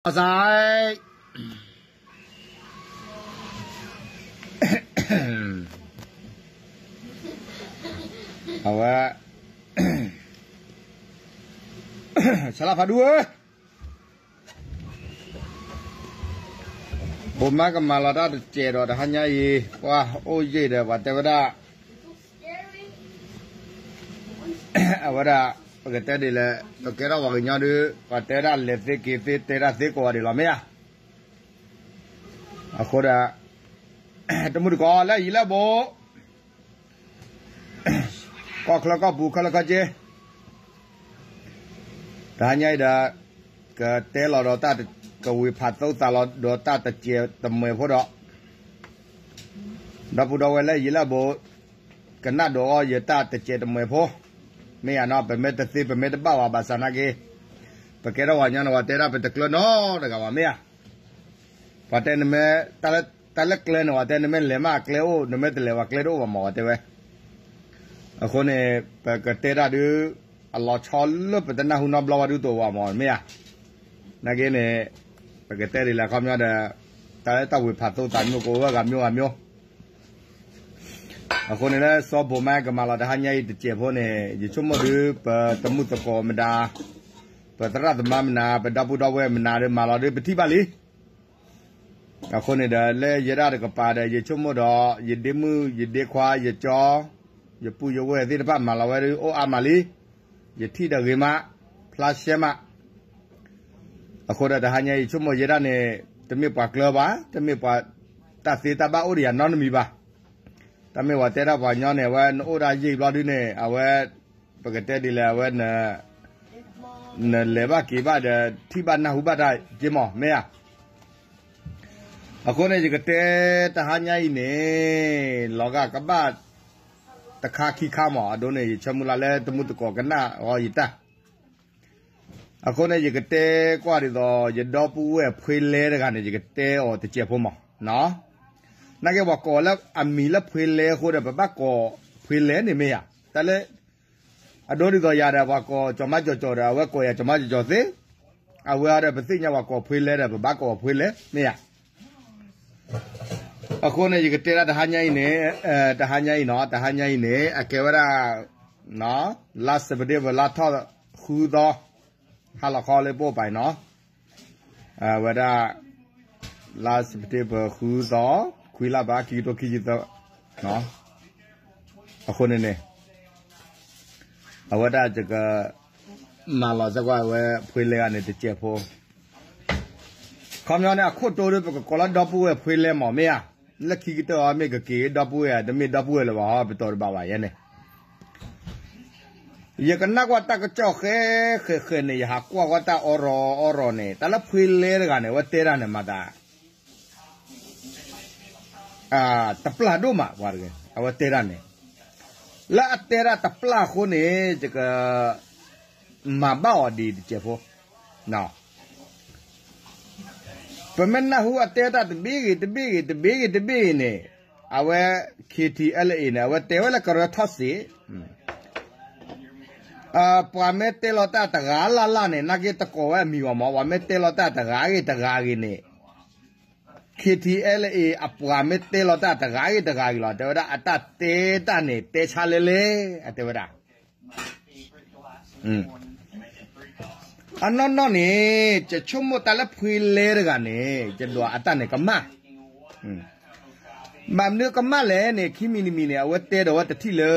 အစဲ အဝဲ ဆလၢဖးဒူဧၢ, ဘိမါကမၤလီၤတၢ်တစဲးဒီးတဟါညါအံၤ ပှၤအိၣ်ယံာ်ဒီး ပှၤတဲဝဲဒၣ် အဝဲဒၣ် ပကတဲဒ်လဲၣ် ပကဲထီၣ်ပှၤကညီဒုး ပှၤတဲဒၣ်လဲၤသ့က့ၤသ့ တဲဒၣ်သ့ကိးဂၤဒဲးလီၤ မ့ၢ်ဧါ. အဃိဒီး တမုၢ်တကိးလၢယံၤလၢဘူး ကီၢ်ချၢကီၢ်ပူၤခဲလၢာ်ခဲဆ့ တဟါညါအံၤဒီး ကတဲလီၤဒီးတၢ် ကဝ့ၤဖးသိသးလီၤဒီးတၢ်တစဲးတမှဲၤဖိဒီး ဒီပုၢ်ဒီဝဲၢ်လၢယံၤလၢဘူး ကနၣ်ဒိးအီၤယတၢ်တစဲးတမှဲၤဖိ မ့ၢ်ဧါနီၤ ပမ့ၢ်တသ့ပမ့ၢ်တဘၣ်ဝဲဘၣ်ဆၣ်နာ်က့ ပကဲထီၣ်ပှၤကညီန့ၣ် ပှၤတဲဒၣ်ပတကျၢၤနီတဂၤဘၣ်မ့ၢ်ဧါ. ပှၤတဲနမ့ၢ် တၢ်လၢကျဲန့ၣ် ပှၤတဲနမ့ၢ်လဲၤမးအကျဲအိၣ် နမ့ၢ်တလဲၤဝဲကျဲတအိၣ်ဘၣ်မး ပှၤတဲဝဲ. အဃိန့ၣ် ပကတဲတၢ်ဒုး အလီၤဆီလၢပတနၢ်ဟူနီတဘျီဘၣ်ဒုးတအိၣ်ဘၣ်မး မ့ၢ်ဧါ. နာ်က့န့ၣ် ပကတဲဒ်လဲၣ်ခီပညီဒီး တၢ်လၢတၢ်ဝ့ၤဖးသိသးမ့ၢ်ကအိၣ်ဝဲဂၤမ့ၢ်ဂၤမ့ၢ် အဃိန့ၣ်လၢစီၤဘိးမါကမၤလီၤတဟါညါအံၤတစဲးဖိန့ၣ် ယဆိကမိၣ်ဒုး ပတမုၢ်သကိးမနၤ ပသရၣ်သမါမနၤ ပဒီပုၢ်ဒီဝဲၢ်မနၤဒီး မၤလီၤဒုးပထံၣ်ဘၣ်လံ. အဃိန့ၣ်ဒီး လၢယဲဒၣ်တကပၤဒီး ယဆိကမိၣ်ဒီး ယဒ့မုၣ်ယဒ့ခွါယကၠီ ယပုၢ်ယဝဲၢ်သ့ၣ်တဖၣ်မၤလီၤဝဲဒုး အိၣ်အါမးလံ. ယထံၣ်ဒီးဂ့ၤမး ဖျါရှဲမး အဃိဒီးတဟါညါအံၤ ယဆိကမိၣ်ယဲဒၣ်န့ၣ် တမ့ၢ်ပှၤကျၢၤဘၣ် တမ့ၢ်ပှၤတၢ်သ့တၢ်ဘၣ်အိၣ်ဒီးယၤနီတမံၤဘၣ်. တၢ်မ့ၢ်ပှၤတဲဒၣ်ပှၤကညီန့ၣ် အဝဲနအိၣ်ဒၣ်ယံာ်ဘျီဒုးန့ၣ် အဝဲ ပကတဲဒ်လဲၣ် အဝဲ နလဲၤဘၣ်က့ၤဘၣ်ဒီး ထံၣ်ဘၣ်နၢ်ဟူဘၣ်တၢ်က့မး မ့ၢ်ဧါ. အဃိန့ၣ် ယကတဲတဟါညါအံၤန့ၣ် လီၤဂာ်ကဘၣ်တခါခံခါမး အဒိန့ၣ် ယဆၢမုၢ်လၢ်လၢတမုၢ်သကိးကနၣ်အီၤယတၢ် အဃိန့ၣ် ယကတဲကွၢ်ဒ်သိး ယဒီပုၢ်ဝဲၢ်ဖှ့လဲတဂၤန့ၣ် ယကတဲအီၤတစဲးဖိမး နာ်က့ပှၤကိးလၢအမံၤလၢဖှ့လဲအဃိဒီး ပဘၣ်ကိးဖှ့လဲန့ၣ်မ့ၢ်ဧါ. တၢ်လၢ အဒိဒ်သိးယၤဒီး ပှၤကိးကၠီၤမါကၠီၤကၠီၤဒီး အဝဲကိးယၤကၠီၤမါကၠီၤကၠီၤသ့, အဝဲအံၤဒီးပသ့ၣ်ညါပှၤကိးဖှ့လဲဒီး ပဘၣ်ကိးဖှ့လဲမ့ၢ်ဧါ. အဃိန့ၣ် ယကတဲဒၣ်တဟါညါအံၤန့ၣ်, တဟါညါအံၤနီၤ, တဟါညါအံၤန့ၣ် အကဲဝဲဒၣ် လါစဲးပထ့ဘၢၣ် လါထီၣ်ဃုသီ, ဟါလီၤခီလၢပအိၣ်ပာ်အံၤနီၤ, အဝဲဒၣ် လါစဲးပထ့ဘၢၣ်ဃုသီ, ခွံလါဘၣ် ခံကထိခံဆံသၢ, အဃိန့ၣ်န့ၣ် အဝဲဒၣ်ယက မၤလီၤစ့ၢ်ကီးဝဲဖှ့လဲဂၤန့ၣ်တစဲးဖိ, ခီပညီန့ၣ် အခိၣ်တီဒီး ပကကိးလၢဒီပုၢ်ဝဲၢ်ဖှ့လဲမး မ့ၢ်ဧါ, လၢခံကတၢၢ်အီၤ မ့ၢ်ကက့ၤဒီပုၢ်ဝဲၢ်ဧါ, တမ့ၢ်ဒီပုၢ်ဝဲၢ်လၢၤဘၣ်ဟီ, ပတီၢ်တဘၣ်ဘၣ်ယဲန့ၣ် ယကနၣ်ကွၢ်တၢ်ကစီၣ်ဃဲဃဲဃဲန့ၣ်, ယဟးကွၢ်ကွၢ်တၢ်အီရီအီရီန့ၣ်, တၢ်လၢဖှ့လဲတဂၤန့ၣ် အဝဲတဲတၢ်န့ၣ်မၤသး တပျၢ်ဒိၣ်မး, ပှၤတဂၤ အဝဲတဲတၢ်န့ၣ်, လၢအတဲတၢ်တပျၢ်အဃိန့ၣ် ယက မၤဘၣ်အီၤဒ်တစဲးဖိ, ပမ့ၢ်နၢ်ဟူအတဲတၢ်တဘ့ၣ်ဂ့ၤတဘ့ၣ်ဂ့ၤ တဘ့ၣ်ဂ့ၤတဘ့ၣ်ဂ့ၤန့ၣ်, အဝဲ KTLA န့ၣ် အဝဲတဲဝဲလၢကရၢထီၣ်စ့ၣ် ပှၤမ့ၢ်တဲလီၤတၢ်တဂၤလၢ်လၢ်န့ၣ်, နာ်က့တကိးဝဲအမံၤဂီၢ်မး, ပှၤမ့ၢ်တဲလီၤတၢ်တဂၤဂ့ၤတဂၤဂ့ၤန့ၣ်, KTLA အပှၤမ့ၢ်တဲလီၤတၢ်တဂၤဂ့ၤတဂၤဂ့ၤလီၤ, တဲဝဲဒၣ်အတၢ်တဲတၢ်န့ၣ် တဲဆါလဲလဲၣ်, အတဲဝဲဒၣ် အနီၢ်နီၢ်န့ၣ် ယဆိကမိၣ်တၢ်လၢဖှ့လဲတဂၤန့ၣ် ယဒွးအတၢ်န့ၣ်ကမၣ်, ဘၣ်မနုၤကမၣ်လဲၣ်န့ၣ် ခံမံၤတမံၤန့ၣ် အဝဲတဲဒီးဝဲတထံၣ်လၢ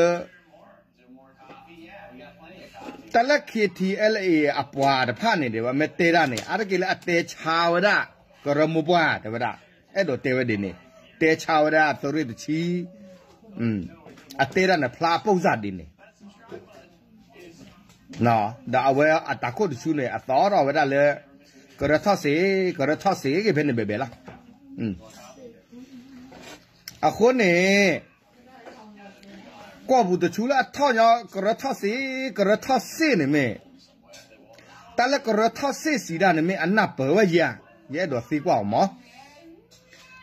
တၢ်လၢ KTLA အပှၤတဖၣ်န့ၣ် တဲဝဲမ့ၢ်တဲတၢ်န့ၣ် အါတက့ၢ်လၢအတဲဆါဝဲဒၣ် ကရၢမိၢ်ပှၢ် တဲဝဲဒၣ်, အဲၣ်ဒိးတဲဝဲဒ်န့ၣ်, တဲဆါဝဲဒၣ်အသုးရ့ၣ်တဆံ, အတဲတၢ်န့ၣ် ဖျါအပိၢ်စၢ်ဒ်န့ၣ် ဒီးအဝဲအတၢ်ခိၣ်တဆူန့ၣ် အသီထီၣ်ဝဲဒၣ်လၢ ကရၢထီၣ်စ့ၣ်, ကရၢထီၣ်စ့ၣ်က့ၤဖဲန့ၣ်ဘဲဘဲလီၤ. အဃိန့ၣ် ကီၢ်ပူၤတဆူလၢအထီၣ်ညီ ကရၢထီၣ်စ့ၣ်, ကရၢထီၣ်စ့ၣ်န့ၣ်မ့ၢ်, တၢ်လၢကရၢထီၣ်စ့ၣ်စံးဒၣ်န့ၣ်မ့ၢ်အနၢ်ပၢၢ်ဝဲယၤ, ယအဲၣ်ဒိးသံကွၢ်အီၤမး.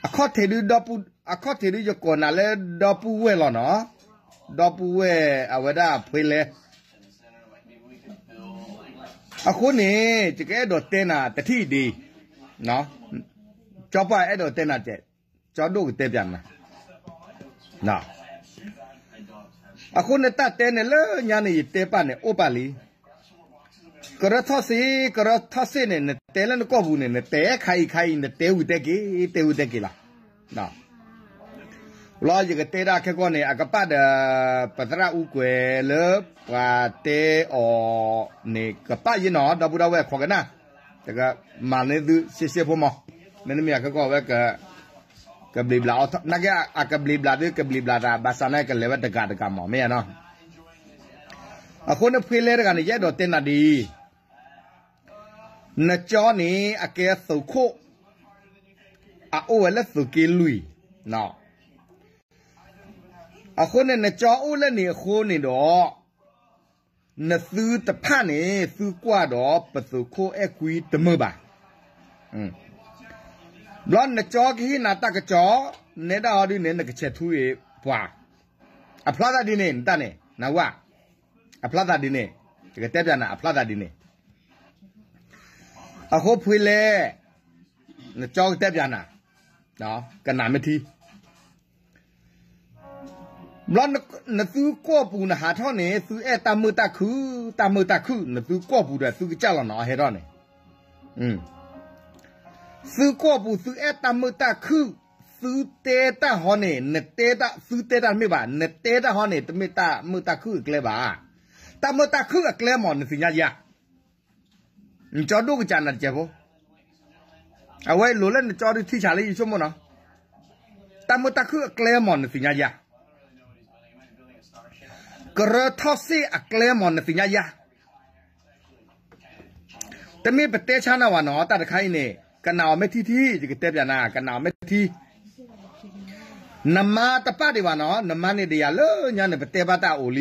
အခီၣ်ထံးဒု အခီၣ်ထံးဒုယကိးနၤလၢဒီပုၢ်ဝဲၢ်လီၤနီၤ, ဒီပုၢ်ဝဲၢ်အဝဲဒၣ်ဖှ့လဲ အဃိန့ၣ် ယကအဲၣ်ဒိးတဲနၤတထံၣ်ဒ်အံၤ, ကၠီပှၢ်အဲၣ်ဒိးတဲနၤကဲး, ကၠီဒိၣ်ကတဲပၠးနၤ. အဃိန့ၣ်တၢ်တဲန့ၣ်လၢညါန့ၣ် ယတဲပၢ်န့ၣ် အိၣ်ပာ်လံ. ကရၢထီၣ်စ့ၣ် ကရၢထီၣ်စ့ၣ်န့ၣ် နတဲလၢနကိာ်ပူၤန့ၣ် နတဲခါအံၤခါအံၤ နတဲဝံၤတဲက့ၤ တဲဝံၤတဲက့ၤလီၤ. လီၤယကတဲဒၣ်ခဲကီၢ်န့ၣ် အကပၣ်ဒီး ပသရၣ်အူကွဲၤလၢပှၤတဲအီၤန့ၣ် ကပၣ်ယဲနီၤ ဒီပုၢ်ဒီဝဲၢ်ခိးကနၣ်, တကမၤန့ၢ်သုရှဲရှဲဖိမး, မ့တမ့ၢ်အခဲကီၢ်ဝဲ ကဘျံးဘျးအီၤ နာ်က့အကဘျံးဘျးသု ကဘျံးဘျးသး ဘၣ်ဆၣ်နာ်ကလဲၤဝဲတဂၤတဂၤမး မ့ၢ်ဧါနီၤ. အဃိန့ၣ်ဖှ့လဲတဂၤန့ၣ် ယအဲၣ်ဒိးတဲနၤဒ်အံၤ, နကၠီန့ၣ် အကဲသုးခိၣ်, အအိၣ်ဝဲလၢသုးက့လွံၢ်, အဃိန့ၣ် နကၠီအိၣ်လၢန့ၣ်အဃိန့ၣ်ဒီး နသုတဖၣ်န့ၣ် သုကွၢ်ဒီးပသုးခိၣ်အဲၣ်ကွံတမုာ်ဘၣ်. ဘျီနကၠီကဟ့ၣ်နၤတၢ်ကစီၣ်, နဲဒၣ်ဟီဒုန့ၣ် နကဆဲးထူအံၤပှၤ, အဖျါသးဒ်န့ၣ် နတၢ်န့ၣ် နဝဲ, အဖျါသးဒ်န့ၣ်, ယကတဲပၠးနၤ အဖျါသးဒ်န့ၣ်. အဃိဖှ့လဲၣ်, နကၠီကတဲပၠးနၤ, ကနၣ်မ့ၢ်ထံ ဘျီနသုကီၢ်ပူၤနဟးထီၣ်န့ၣ် သုအဲၣ်တၢ်မုာ်တၢ်ခုၣ်, တၢ်မုာ်တၢ်ခုၣ် နသုကီၢ်ပူၤဒီးသုကစၢ်လီၤနီၤ ဟဲထီၣ်န့ၣ်, သုကီၢ်ပူၤသုအဲၣ်တၢ်မုာ်တၢ်ခုၣ်, သုတဲတၢ်ဟီန့ၣ် နတဲတၢ်, သုတဲတၢ်တမ့ၢ်ဘၣ်, နတဲတၢ်ဟီန့ၣ် တမ့ၢ်တၢ်မုာ်တၢ်ခုၣ်အကျဲဘၣ်. တၢ်မုာ်တၢ်ခုၣ်အကျဲမး နသ့ၣ်ညါယၤ နကၠီဒိၣ်ကစၢ်နၤတကဲးဖိ, အဝဲလိၤလၢနကၠီဒုးထံဆးလၢယဆိကမိၣ်နီၤ, တၢ်မုာ်တၢ်ခုၣ်အကျဲမး နသ့ၣ်ညါယၤ, ကရၢထီၣ်စ့ၣ်အကျဲမး နသ့ၣ်ညါယၤ, တမ့ၢ်ပတဲဆါနၤဝဲနီၤ တၢ်တခါအံၤန့ၣ် ကနၣ်အီၤမ့ၢ်ထံထံ ယကတဲပၠးနၤ ကနၣ်အီၤမ့ၢ်ထံ နမါတပာ်ဒံးဘၣ်နီၤ, နမါန့ၣ်ဒ်ယၤလၢညါန့ၣ် ပတဲဘၣ်တၢ်အိၣ်လ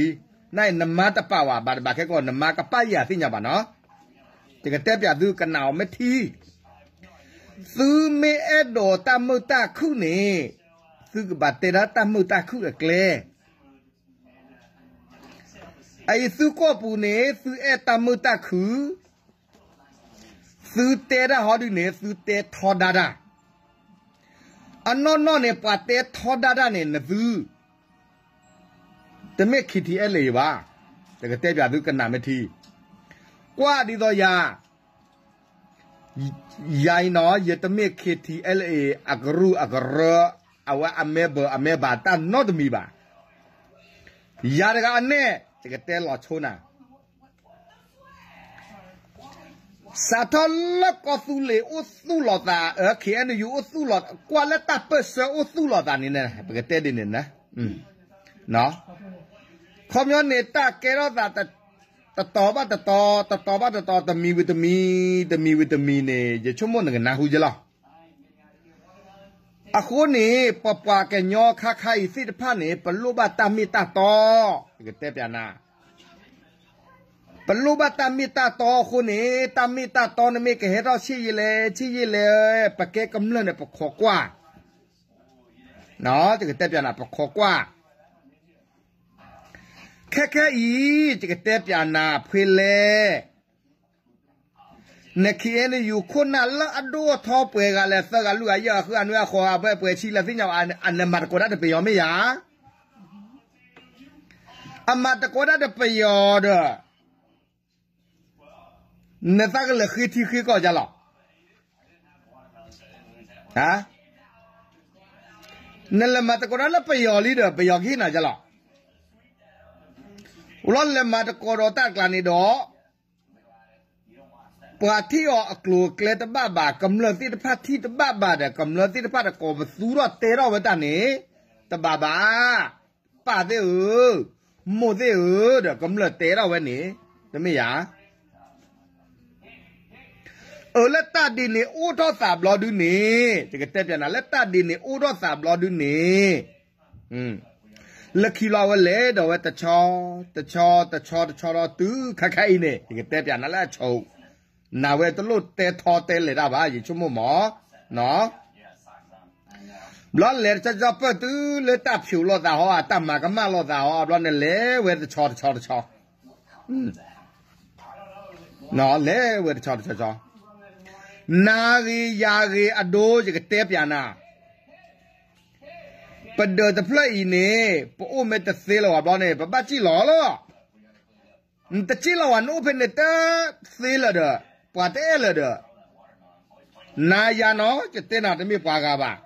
ံ, နမါတပာ်ဝဲ ဘၣ်တဘၣ်ခဲကီး နမါကပာ်ယၤသ့ၣ်ညါဘၣ်နီၤ, ယကတဲပၠးသု ကနၣ်အီၤမ့ၢ်ထံ, သုမ့ၢ်အဲၣ်ဒိးတၢ်မုာ်တၢ်ခုၣ်န့ၣ်, သုကဘၣ်တဲဒၣ်တၢ်မုာ်တၢ်ခုၣ်အကျဲ အအံၤသုကီၢ်ပူၤန့ၣ် သုအဲၣ်တၢ်မုာ်တၢ်ခုၣ်, သုတဲတၢ်ဟီဒုန့ၣ် သုတဲထီဒါတၢ်, အနီၢ်နီၢ်န့ၣ် ပှၤတဲထီဒါတၢ်န့ၣ် နသု တမ့ၢ် KTLA ဘၣ်, ယကတဲပၠးသုကနၣ်မ့ၢ်ထံ, ကွၢ်ဒ်သိးယၤ ယၤအံၤနီၤ ယတမ့ၢ် KTLA အကရူၢ်အကရၢ, အဝဲအmemberအmemberတၢ်နီတမံၤဘၣ်, ယၤတဂၤအနဲၣ် ယကတဲလီၤဆိနၤ, စးထီၣ်လၢကီၢ်သူလ့ၤအိၣ်သူၣ်လီၤသး, KNU အိၣ်သူၣ်လီၤ, ကွၢ်လၢတၢ်ပၢၢ်ဆၢအိၣ်သူၣ်လီၤသးန့ၣ် ပကတဲဒ်န့ၣ်, ခီပညီန့ၣ် တၢ်ကဲထီၣ်သး တတီၤဘၣ်တတီၤ, တတီၤဘၣ်တတီၤ, တမံၤဝံၤတမံၤ, တမံၤဝံၤတမံၤန့ၣ် ယဆိကမိၣ်နကနၢ်ဟူယလီၤ. အဃိန့ၣ် ပပှၤကညီခါခါအံၤသ့ၣ်တဖၣ်န့ၣ် ပလိၣ်ဘၣ်တၢ်မ့ၢ်တၢ်တီ, ယကတဲပၠးနၤ, ပလိၣ်ဘၣ်တၢ်မ့ၢ်တၢ်တီအဃိန့ၣ် တၢ်မ့ၢ်တၢ်တီန့ၣ်မ့ၢ်ကဟဲထီၣ်ဆံးယံာ်လဲၣ် ဆံးယံာ်လဲၣ်, ပကဲကမျၢၢ်န့ၣ် ပခိးကွၢ်, ယကတဲပၠးနၤ ပခိးကွၢ် ခဲခဲအံၤ ယကတဲပၠးနၤဖှ့လဲၣ်, န KNU ခိၣ်နၢ်လၢအဒိၣ်အထီပှဲၤဂၤလဲၣ် သၢဂၤလွံၢ်ဂၤယဲၢ်ဂၤဃုဂၤနွံဂၤဃိးဂၤဘဲပှဲၤဆံလၢသ့ၣ်ညါ အနမၤတကိးဒၣ်တပယီၤမ့ၢ်ယၤ, အမၤတကိးဒၣ်တပယီၤဒီး နသးကလဲၤဃ့ထံဃ့ကီၢ်ယၤလီၤ. နလဲၤမၤတကိးဒၣ်လၢပယီၤလံဒီး ပယီၤကဟ့ၣ်နၤယၤလီၤ. အိၣ်လီၤလဲၤမၤတကိးဒီးတၢ်ကျါန့ၣ်ဒီး ပှၤထံၣ်အီၤအကျိၤအကျဲတဘၣ်ဘၣ်, ကမျၢၢ်သ့ၣ်တဖၣ်ထံၣ်တဘၣ်ဘၣ်ဒီး ကမျၢၢ်သ့ၣ်တဖၣ်တကိးပသူထီၣ်တဲထီၣ်ဝဲတၢ်န့ၣ် တဘၣ်ဘၣ်. ပၢ်သ့ၣ်ဧၢ, မိၢ်သ့ၣ်ဧၢ, ဒီးကမျၢၢ်တဲထီၣ်ဝဲန့ၣ် တမ့ၢ်ယၤ အၢ လၢတၢ်ဒ်န့ၣ်အိၣ်ထီၣ်သးဘျီဒုန့ၣ်, ယကတဲပျးနၤ လၢတၢ်ဒ်န့ၣ်အိၣ်ထီၣ်သးဘျီဒုန့ၣ်, လၢခံလီၤဝဲလဲၤဒီးဝဲတဆီ, တဆီ, တဆီ, တဆီဒီး တုၤခဲခဲအံၤန့ၣ် ယကတဲပျးနၤလၢအဆိ, နဝဲတလိၣ်တဲထီတဲလဲၤတၢ်ဘၣ် ယဆိကမိၣ်မး, ဘျီလဲၤတဆီဆီပၢၢ်တုၤလၢတၢ်ဖျိးလိာ်သးဟီ, တၢ်မၤကမၣ်လိာ်သးဟီ, ဘျီန့ၣ်လဲၤဝဲတဆီတဆီတဆီ လဲၤဝဲတဆီတဆီဆီ, တ နၤဂ့ၤယၤဂ့ၤအဒိ ယကတဲပၠးနၤ, ပဒၢးတဖျၢၣ်အံၤန့ၣ် ပအိၣ်မ့ၢ်တသ့လၢၤဘၣ်ဘျီန့ၣ် ပဘၣ်စံၣ်လီၤလီၤ. နတစံၣ်လီၤဘၣ် နအိၣ်ဖဲန့ၣ်တသ့လၢၤဒီး ပှၤတအဲၣ်လၢၤဒီး နၤယၤနီၤ ယတဲနၤတမ့ၢ်ပှၤဂၤဘၣ်.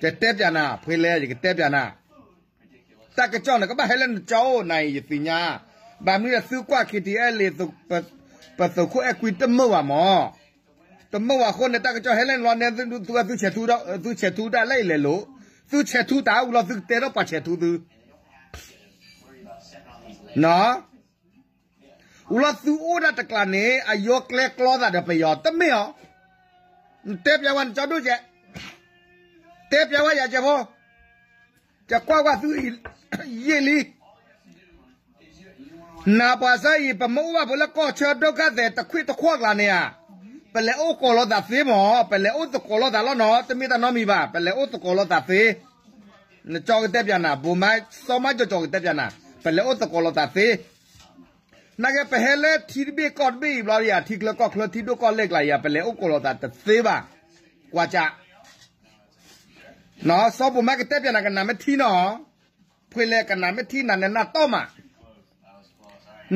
ယတဲပၠးနၤ ဖှ့လဲ ယကတဲပၠးနၤ, တၢ်ကစီၣ်န့ၣ် ကဘၣ်ဟဲလၢနကၠီအိၣ်နၤအံၤ ယသ့ၣ်ညါ, ဘၣ်မနုၤဒီးသုကွၢ် ခံထံအဲလ့ ပသုးခိၣ်အဲၣ်ကွံတမုာ်ဘၣ်မၢ်, တမုာ်ဘၣ်အဃိန့ၣ် တၢ်ကစီၣ်ဟဲလၢနလီၤန့ၣ် သုဆဲးထူ, သုဆဲးထူတၢ်လၢအံၤလဲၤလိာ်, သုဆဲးထူတၢ်အူလီၤ သုကတဲထီၣ်ပှၤဆဲးထူသု အူလီၤသုအိၣ်ဒၣ်တကျးန့ၣ် အယိကျဲကျီသးဒီးပယီၤတမ့ၢ်အီၤ, နတဲပၠးဝဲနကၠီဒိၣ်ကဲ, တဲပၠးဝဲယၤကဲဖိ, ယကွၢ်ကွၢ်သုအံၤ, ယံာ်လံ နၤပှၤစၢအံၤ ပမ့ၢ်အိၣ်ဘၣ်ဖိလၢကီၢ်ဆၢဒိၣ်ကါသဲးတခွံတခွီၣ်ကျါန့ၣ်ဧါ, ပလဲၤအိၣ်ကိးလိာ်သးသ့မၢ်, ပလဲၤအိၣ်သကိးလိာ်သးလီၤနီၤ, တမ့ၢ်တၢ်နီတမံၤဘၣ်, ပလဲၤအိၣ်သကိးလိာ်သးသ့, နကၠီကတဲပၠးနၤ, ဘိမါစီၤမါကၠီကၠီကတဲပၠးနၤ, ပလဲၤအိၣ်သကိးလိာ်သးသ့, နာ်က့ ပဟဲလၢထံတဘ့ၣ်ကီၢ်တဘ့ၣ်အံၤဘျီယၤ, ထံချၢကီၢ်ချၢ ထံဒိၣ်ကီၢ်လဲၢ်ကျါယၤ, ပလဲၤအိၣ်ကိးလိာ်သးတသ့ဘၣ်, ကွၢ်ကၠး စီၤဘိၣ်မါကတဲပၠးနၤ ကနၣ်မ့ၢ်ထံနီၤ, ဖှ့လဲကနၣ်မ့ၢ်ထံနၤ နနၢ်တီၢ်မး,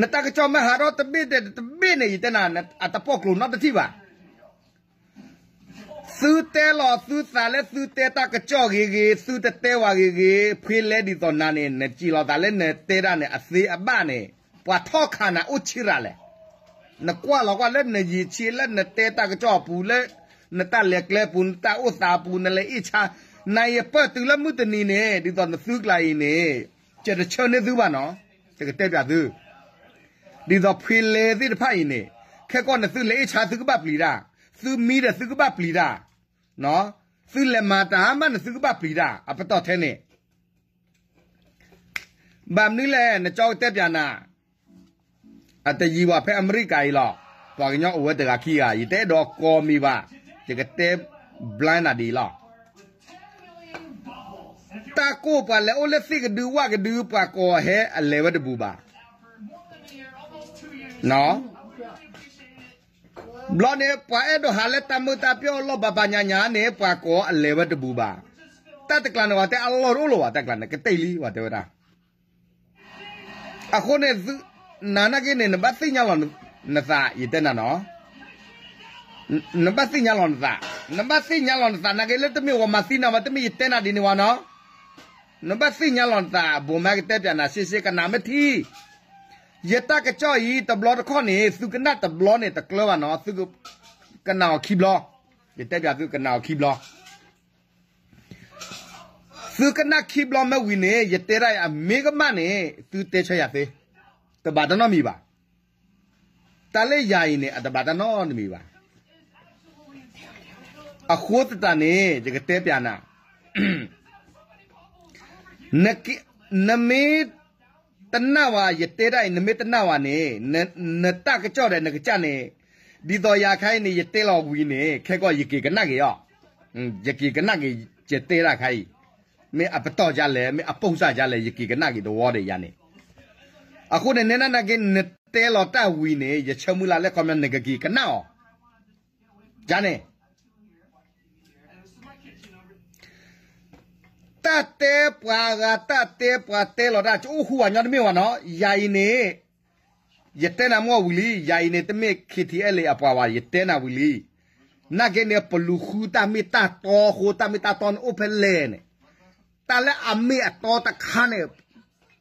နတၢ်ကစီၣ်မ့ၢ်ဟးထီၣ်တဘ့ၣ်တဲတဘ့ၣ်န့ၣ် ယတဲနၤ အတပိာ်ကျိၤနီတထံၣ်ဘၣ်, သုတဲလီၤသုသးလၢသုတဲတၢ်ကစီၣ်ဂ့ၤဂ့ၤ, သုတတဲဝဲဂ့ၤဂ့ၤ, ဖှ့လဲဒ်သိးနၤန့ၣ် နစံးလီၤသးလၢနတဲဒၣ်န့ၣ် အသ့အဘၣ်န့ၣ်, ပှၤထီၣ်ခးနၤအိၣ်ဆံးရၤလဲၣ်, နကွၢ်လီၤကွၢ်လၢနယံာ်ဆံးလၢနတဲတၢ်ကစီၣ်အပူၤလၢ နတၢ်လဲၤကျဲပူၤ နတၢ်အိၣ်သးအပူၤ နလဲၤအ့ၣ်ဆါ, နယပၢၢ်တုၤလၢမုၢ်တနံၤန့ၣ် ဒ်သိးနသုကျါအံၤန့ၣ်, ယတဆၢန့ၢ်သုဘၣ်နီၤ, ယကတဲပၠးသု, ဒ်သိးဖှ့လဲသ့ၣ်တဖၣ်အံၤန့ၣ်, ခဲကီၢ်န့ၣ်သုလဲၤအ့ၣ်ဆါသုကဘၣ်ပျံၤတၢ်, သုမံဒီးသုကဘၣ်ပျံၤတၢ်, သုလဲၤမၤတၢ်မးန့ၣ်သုကဘၣ်ပျံၤတၢ်, အပတီၢ်ထဲန့ၣ် ဘၣ်မနုၤလဲၣ် နကၠီကတဲပၠးနၤ, အတယံာ်ဘၣ်ဖဲအမဲရကၤအံၤလီၤ, ပှၤကညီအိၣ်ဝဲတဂၤခံဂၤ ယတအဲၣ်ဒိးကိးမံၤဘၣ်, ယကတဲဘျါနၤဒ်အံၤလီၤ, တၢ်ကိၢ်ပှၤလဲၤအိၣ်လၢသ့ၣ်ကဒုဝၣ်ကဒု ပှၤကိးဟဲအလဲၤဝဲတဘူးဘၣ်, ဘျီန့ၣ် ပှၤအဲၣ်ဒိးဟးလၢတၢ်မုာ်တၢ်ပျီၢ်အလီၢ်ဘၣ်ဘၣ်ညါညါန့ၣ် ပှၤကိးအလဲၤဝဲတဘူးဘၣ်, တၢ်တကျါန့ၣ် ပှၤတဲအလီၢ်တအိၣ်လၢၤဘၣ် တၢ်ကျါန့ၣ် ကတဲလံ ပှၤတဲဝဲဒၣ် အဃိန့ၣ် နၤနာ်က့န့ၣ် နဘၣ်သ့ၣ်ညါလီၤနသး ယတဲနၤနီၤ, နဘၣ်သ့ၣ်ညါလီၤနသး, နဘၣ်သ့ၣ်ညါလီၤနသး နာ်က့လၢတမ့ၢ်ဝဲမၤသံနၤဘၣ် တမ့ၢ်ယတဲနၤဒ်န့ၣ်ဝဲနီၤ, နဘၣ်သ့ၣ်ညါလီၤနသး ဘိးမးကတဲပၠးနၤ ရှဲရှဲ ကနၣ်မ့ၢ်ထံ, ယတၢ်ကစီၣ်အံၤ တဘျီတခီၣ်န့ၣ် သုကနၣ်တဘျီန့ၣ် တကျၢၤဘၣ်နီၤ, သုကနၣ်အီၤခံဘျီ, ယတဲပၠးသုကနၣ်အီၤခံဘျီ သုကနၣ်ခံဘျီမ့ၢ်ဝံၤန့ၣ် ယတဲဒၣ်အမ့ၢ်ကမၣ်န့ၣ် သုတဲဆၢယၤသ့, တဘၣ်တၢ်နီတမံၤဘၣ်. တၢ်လၢယၤအံၤန့ၣ် အတဘၣ်တၢ်နီတမံၤဘၣ်. အဃိသတးန့ၣ် ယကတဲပျးနၤ, နမ့ၢ်တနာ်ဝဲ ယတဲဒၣ်အံၤ နမ့ၢ်တနာ်ဝဲန့ၣ် နတၢ်ကစီၣ်ဒီးနကစၢ်န့ၣ်, ဒ်သိးယၤခါအံၤန့ၣ် ယတဲလီၤဝံၤန့ၣ် ခဲကီၢ်ယက့ၤကနၣ်က့ၤအီၤ, ယက့ၤကနၣ်က့ၤ ယတဲဒၣ်ခါအံၤ, မ့ၢ်အပတီၢ်ဒ်လဲၣ် မ့ၢ်အပိၢ်စၢ်ဒ်လဲၣ် ယက့ၤကနၣ်က့ၤတဝီဒီးယၤန့ၣ်. အဃိန့ၣ် နနာ်က့ နတဲလီၤတၢ်ဝံၤန့ၣ် ယဆၢမုၢ်လၢ်လၢခီပညီ နကက့ၤကနၣ်အီၤ, ယၤန့ၣ် တၢ်တဲပှၤဂၤ တၢ်တဲပှၤတဲလီၤတၢ် ကအိၣ်ဃူဝဲညီတမ့ၢ်ဝဲနီၤ. ယၤအံၤန့ၣ် ယတဲနၤမ့ၢ်ဝံၤလံ, ယၤအံၤန့ၣ် တမ့ၢ် KTLA အပှၤဘၣ်, ယတဲနၤဝံၤလံ. နာ်က့န့ၣ် ပလူၤဃုတၢ်မ့ၢ်တၢ်တီအဃိ တၢ်မ့ၢ်တၢ်တီန့ၣ်အိၣ်ဖဲလဲၣ်န့ၣ်, တၢ်လၢအမ့ၢ်အတီတခါန့ၣ်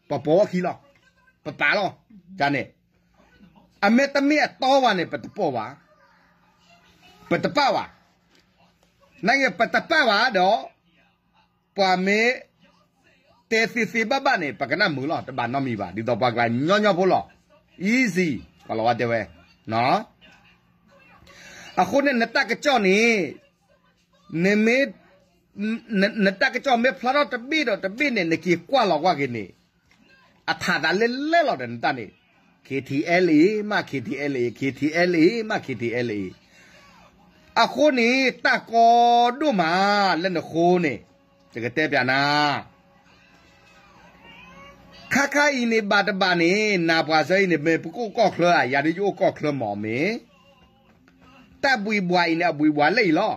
ပပိာ်အခံလီၤ, ပပာ်လီၤ, ယၤန့ၣ် အမ့ၢ်တမ့ၢ်အတီဘၣ်န့ၣ် ပတပိာ်ဘၣ်, ပတပာ်ဘၣ်. နာ်က့ ပတပာ်ဘၣ်ဒီး ပှၤမ့ၢ်တဲသ့သ့ဘၣ်ဘၣ်န့ၣ် ပကနၣ်မုာ်လီၤ, တဘၣ်နီတမံၤဘၣ်, ဒ်သိးပှၤကျါညီညီဖိလီၤ. Easy, ပှၤလီၤဝဲတဲဝဲ. အဃိန့ၣ် နတၢ်ကစီၣ်န့ၣ် နမ့ၢ် နတၢ်ကစီၣ်မ့ၢ်ဖျါထီၣ်တဘ့ၣ်ဒီးတဘ့ၣ်န့ၣ် နက့ၤကွၢ်လီၤကွၢ်က့ၤန့ၣ် အထးသးလဲလဲလီၤဒီး နတၢ်န့ၣ် KTLA မး KTLA, KTLA မး KTLA. အဃိန့ၣ် တၢ်ကီဒိၣ်မးလၢနဃိန့ၣ် ယကတဲပျးနၤ, ခါခါအံၤန့ၣ် ဘၣ်တဘၣ်န့ၣ် နၤပှၤစၢအံၤန့ၣ် မ့ၢ်ပကအိၣ်ကီၢ်ချၢဧါ, ယၤဒ်ယအိၣ်ကီၢ်ချၢမးမ့ၢ် တၢ်ဘှံးဘှါအံၤန့ၣ် အဘှံးဘှါလၢအံၤလီၤ.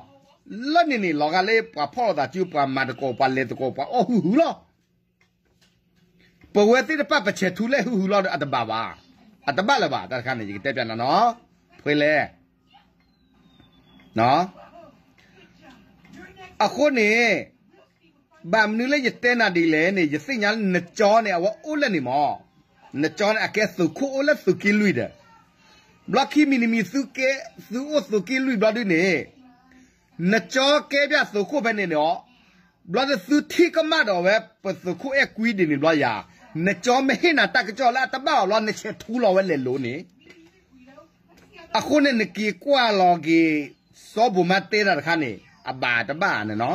လၢန့ၣ်န့ၣ် လီၤဂာ်လၢပှၤဖီၣ်လိာ်သးစု ပှၤမၤသကိး ပှၤလဲၤသကိး ပှၤအီၣ်ဟုၣ်ဟုၣ်လီၤ. ပဝဲသ့ၣ်တဖၣ်ပဆဲးထူလၢဟုၣ်ဟုၣ်လီၤဒီး အတဘၣ်ဘၣ်, အတဘၣ်လၢၤဘၣ်. တၢ်တခါန့ၣ် ယကတဲပျးနၤနီၤ, ဖှ့လဲၣ် အဃိန့ၣ် ဘၣ်မနုၤလၢယတဲနၤဒ်လဲၣ်န့ၣ် ယသ့ၣ်ညါလၢနကၠီန့ၣ် အဝဲအိၣ်လၢန့ၣ်မး, နကၠီန့ၣ် အကဲသုးခိၣ်အိၣ်လၢသုးက့လွံၢ်ဒီး, ဘျီခံမံၤတမံၤ သုအိၣ်သုးက့လွံၢ်ဘျီဒုန့ၣ် နကၠီကဲပျၢ်သုးခိၣ်ဖဲန့ၣ်န့ၣ်, ဘျီဒုသုထံၣ်ကမၣ်ဒီးဝဲ ပသုးခိၣ်အဲၣ်ကွံဒ်န့ၣ်ဘျီယၤ, နကၠီမ့ၢ်ဟ့ၣ်နၤတၢ်ကစီၣ်လၢအတဘၣ်အီၤဘျီ နဆဲးထူလီၤဝဲလဲၤလိၤန့ၣ်, အဃိန့ၣ်နက့ၤကွၢ်လီၤက့ၤ စီၤဘိးမးတဲတၢ်တခါန့ၣ် အဘၣ်တဘၣ်န့ၣ်နီၤ,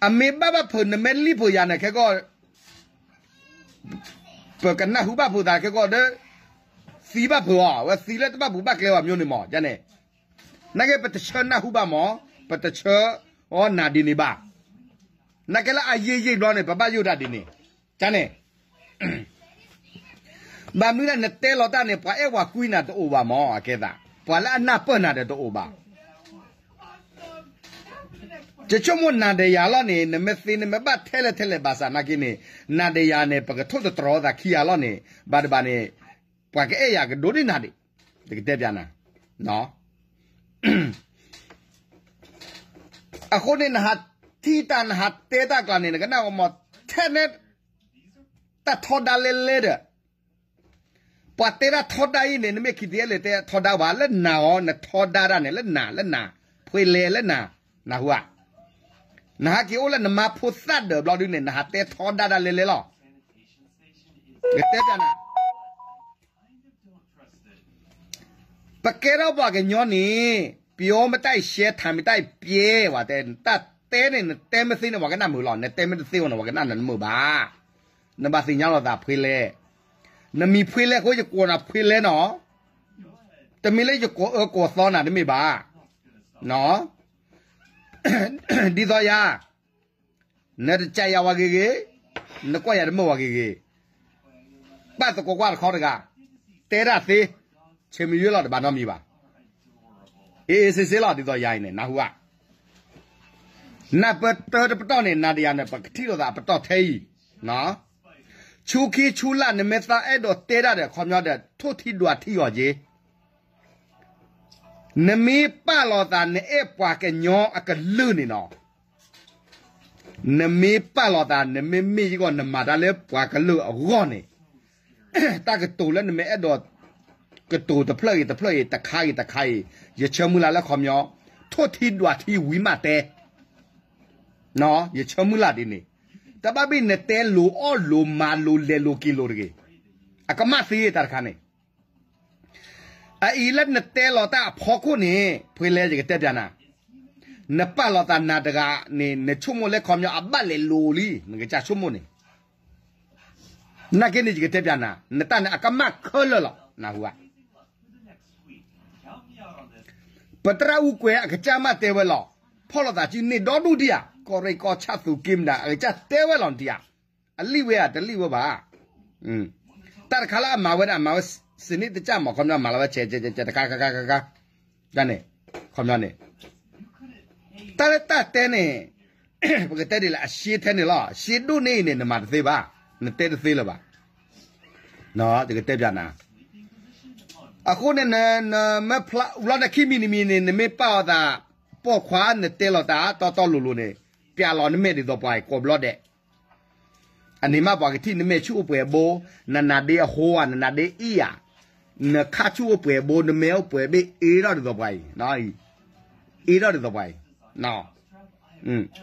အမ့ၢ်ဘၣ်ဘၣ်ဖုး နမ့ၢ်လံၣ်ဖုးယၤန့ၣ် ခဲကီၢ် ပကနၢ်ဟူဘၣ်ဖုးသးခဲကီၢ်ဒီး သံဘၣ်ဖုးအီၤ, အဝဲသံလၢတဘၣ်ပူၤဘၣ်ကျဲဘၣ်မၠိန့ၣ်မး, န့ၣ်, နာ်က့ပတဆၢနၢ်ဟူဘၣ်မး, ပတဆၢအီၤနၤဒ်န့ၣ်ဘၣ်, နာ်က့လၢအယံာ်ယံာ်ဘျီန့ၣ် ပဘၣ်ယိၣ်တၢ်ဒ်န့ၣ်, န့ၣ် ဘၣ်မနုၤလဲၣ် နတဲလီၤတၢ်န့ၣ် ပှၤအဲၣ်ပှၤကွံနၤတအိၣ်ဘၣ်မး, အကဲသး ပှၤလၢအနၢ်ပၢၢ်နၤဒီးတအိၣ်ဘၣ် ယဆိကမိၣ်နၤဒီးယၤလီၤန့ၣ် နမ့ၢ်သ့နမ့ၢ်ဘၣ်ထဲလဲၣ်ထဲလဲၣ်ဘၣ်ဆၣ်နာ်က့န့ၣ်, နၤဒီးယၤန့ၣ် ပကထိၣ်သတြီၤသးခံဂၤလီၤန့ၣ်, ဘၣ်တဘၣ်န့ၣ်, ပှၤကအဲၣ်ယၤကဒိၣ်ဒ်နၤဒံး, ယကတဲပျးနၤ, အဃိန့ၣ် နဟးထံၣ်တၢ်နဟးတဲတၢ်ကျါန့ၣ် နကနၣ်ကမီၤထဲန့ၣ်, တၢ်ထီဒါလဲလဲဒီး ပှၤတဲဒၣ်ထီဒါအံၤန့ၣ် နမ့ၢ်ခံတယဲၢ်လဲၤတဲထီဒါဘၣ် လၢနၤအီၤ နထီဒါတၢ်န့ၣ် လၢနၤ လၢနၤ, ဖှ့လဲၣ်လၢနၤ, နၢ်ဟူဧါ, နဟးက့ၤအိၣ်လၢနမါဖိသၣ်ဒၢးဘျီဒုန့ၣ် နဟးတဲထီဒါဒၣ်လဲလဲလီၤ, ယတဲပျးနၤ ပကဲထီၣ်ပှၤကညီန့ၣ်, ပျီမတၢ်အံၤရှဲ ထးမတၢ်အံၤပျဲ, ဝဲတဲ, တၢ်တဲန့ၣ် နတဲမ့ၢ်သ့န့ၣ် ပှၤကနၣ်မုာ်လီၤ, နတဲမ့ၢ်တသ့ဝဲန့ၣ် ပှၤကနၣ်နမုာ်ဘၣ်, နဘၣ်သ့ၣ်ညါလိာ်သးဖှ့လဲၣ်, နမံၤဖှ့လဲၣ်အဃိ ယကိးနၤဖှ့လဲၣ်နီၤ, တမ့ၢ်လၢယကိးအၢကိးသီနၤတမ့ၢ်ဘၣ်, ဒ်သိးယၤ နတကးယၤဝဲဂ့ၤဂ့ၤ, နကွၢ်ယၤတမုာ်ဝဲဂ့ၤဂ့ၤ, ပာ်သကိးကွၢ်တခီတဂၤ, တဲဒၣ်သ့, ဆဲးမံယွ့လီၤတဘၣ်နီတမံၤဘၣ်, အ့ၣ်အ့ၣ်စ့စ့လီၤ ဒ်သိးယၤအံၤန့ၣ် နၢ်ဟူဧါ, နၢ်ပၢၢ်တၢတပတီၢ်န့ၣ် နၤဒီးယၤန့ၣ် ပကထံၣ်လိာ်သးအပတီၢ်ထဲအံၤ, ဆူခံဆူလၢ် နမ့ၢ်သးအဲၣ်ဒိးတဲဒၣ်ဒီး ခီပညီဒီး ထိၣ်ထံဒွးထံအီၤက့ နမ့ၢ်ပာ်လီၤသး နအဲၣ်ပှၤကညီအကလုာ်န့ၣ်နီၤ, နမ့ၢ်ပာ်လီၤသး နမ့မ့ၢ်ယဂီၢ် နမၤတၢ်လၢပှၤကလုာ်အဂီၢ်န့ၣ်, တၢ်ကတိၤလၢနမ့ၢ်အဲၣ်ဒိးကတိၤတဖျၢၣ်ဂ့ၤတဖျၢၣ်ဂ့ၤ တခါဂ့ၤတခါဂ့ၤ, ယဆၢမုၢ်လၢ်လၢခီပညီ, ထိၣ်ထံဒွးထံဝံၤမးတဲ, ယဆၢမုၢ်လၢ်ဒ်န့ၣ်, တဘၣ်ဘၣ်နတဲလိၤအီၣ်လိၤမၤလိၤလဲၤလိၤက့ၤလိၤတဂ့ၤ, အကမၣ်သ့တၢ်တခါန့ၣ် အအံၤလၢနတဲလီၤတၢ်အဖီခိၣ်န့ၣ် ဖှ့လဲၣ် ယကတဲပျးနၤ, နပာ်လီၤသးနၤတဂၤန့ၣ် နဆိကမိၣ်လၢခီပညီအဘၣ်လဲၤလိၤလံ နကစၢ်ဆိကမိၣ်န့ၣ်, နာ်က့န့ၣ် ယကတဲပျးနၤ, နတၢ်န့ၣ်အကမၣ်ခဲလၢာ်လီၤ နၢ်ဟူဧါ. ပသရၣ်အူကွဲၤအကစၢ်မးတဲဝဲလီၤ, ဖီၣ်လိာ်သးစုန့ၣ်ဒီဒူၣ်ဒံးဧါ, ကီၢ်ရ့ၣ်ကီၢ်ဆၣ်သူၣ်က့မနၤ အကစၢ်တဲဝဲလီၤနတံၢ်ဧါ, အလံၣ်ဝဲဧါ တလံၣ်ဝဲဘၣ် တၢ်တခါလၢအမၤဝဲဒၣ် အမၤဝဲစနစ်တကျ မ့ၢ်ခီပညီမၤလီၤဝဲဆဲးဆဲးဆဲးဆဲးတခါခါခါခါခါ, န့ၣ် ခီပညီန့ၣ်, တၢ်လၢတၢ်တဲန့ၣ် ပကတဲဒ်လဲၣ် အရှဲထဲန့ၣ်လီၤ. ရှဲဒိၣ်န့ၢ်အံၤန့ၣ် နမၤတသ့ဘၣ်, နတဲတသ့လၢၤဘၣ်, ယကတဲပျးနၤ, အဃိန့ၣ် နမ့ၢ်ဖျါ လီၤနခံမံၤတမံၤန့ၣ် နမ့ၢ်ပာ်အီၤသး ပိာ်ခွါ နတဲလီၤသးတီတီလိၤလိၤန့ၣ် ပျးလီၤနမဲာ်ဒ်သိးပှၤအံၤ ကိးဘျီဒဲး အန့ၣ်မးပှၤကထံၣ်နမဲာ်ဆူၣ်အိၣ်ပှဲၤဘိ, နနါဒ့အဟိဧါ, နနါဒ့အံၣ်ဧါ, နခါဆူၣ်အိၣ်ပှဲၤဘိ, နမဲာ်အိၣ်ပှဲၤဘ့ၣ် အ့ထီၣ်ဒ်သိးပှၤအံၤ, အ့ထီၣ်ဒ်သိးပှၤအံၤ,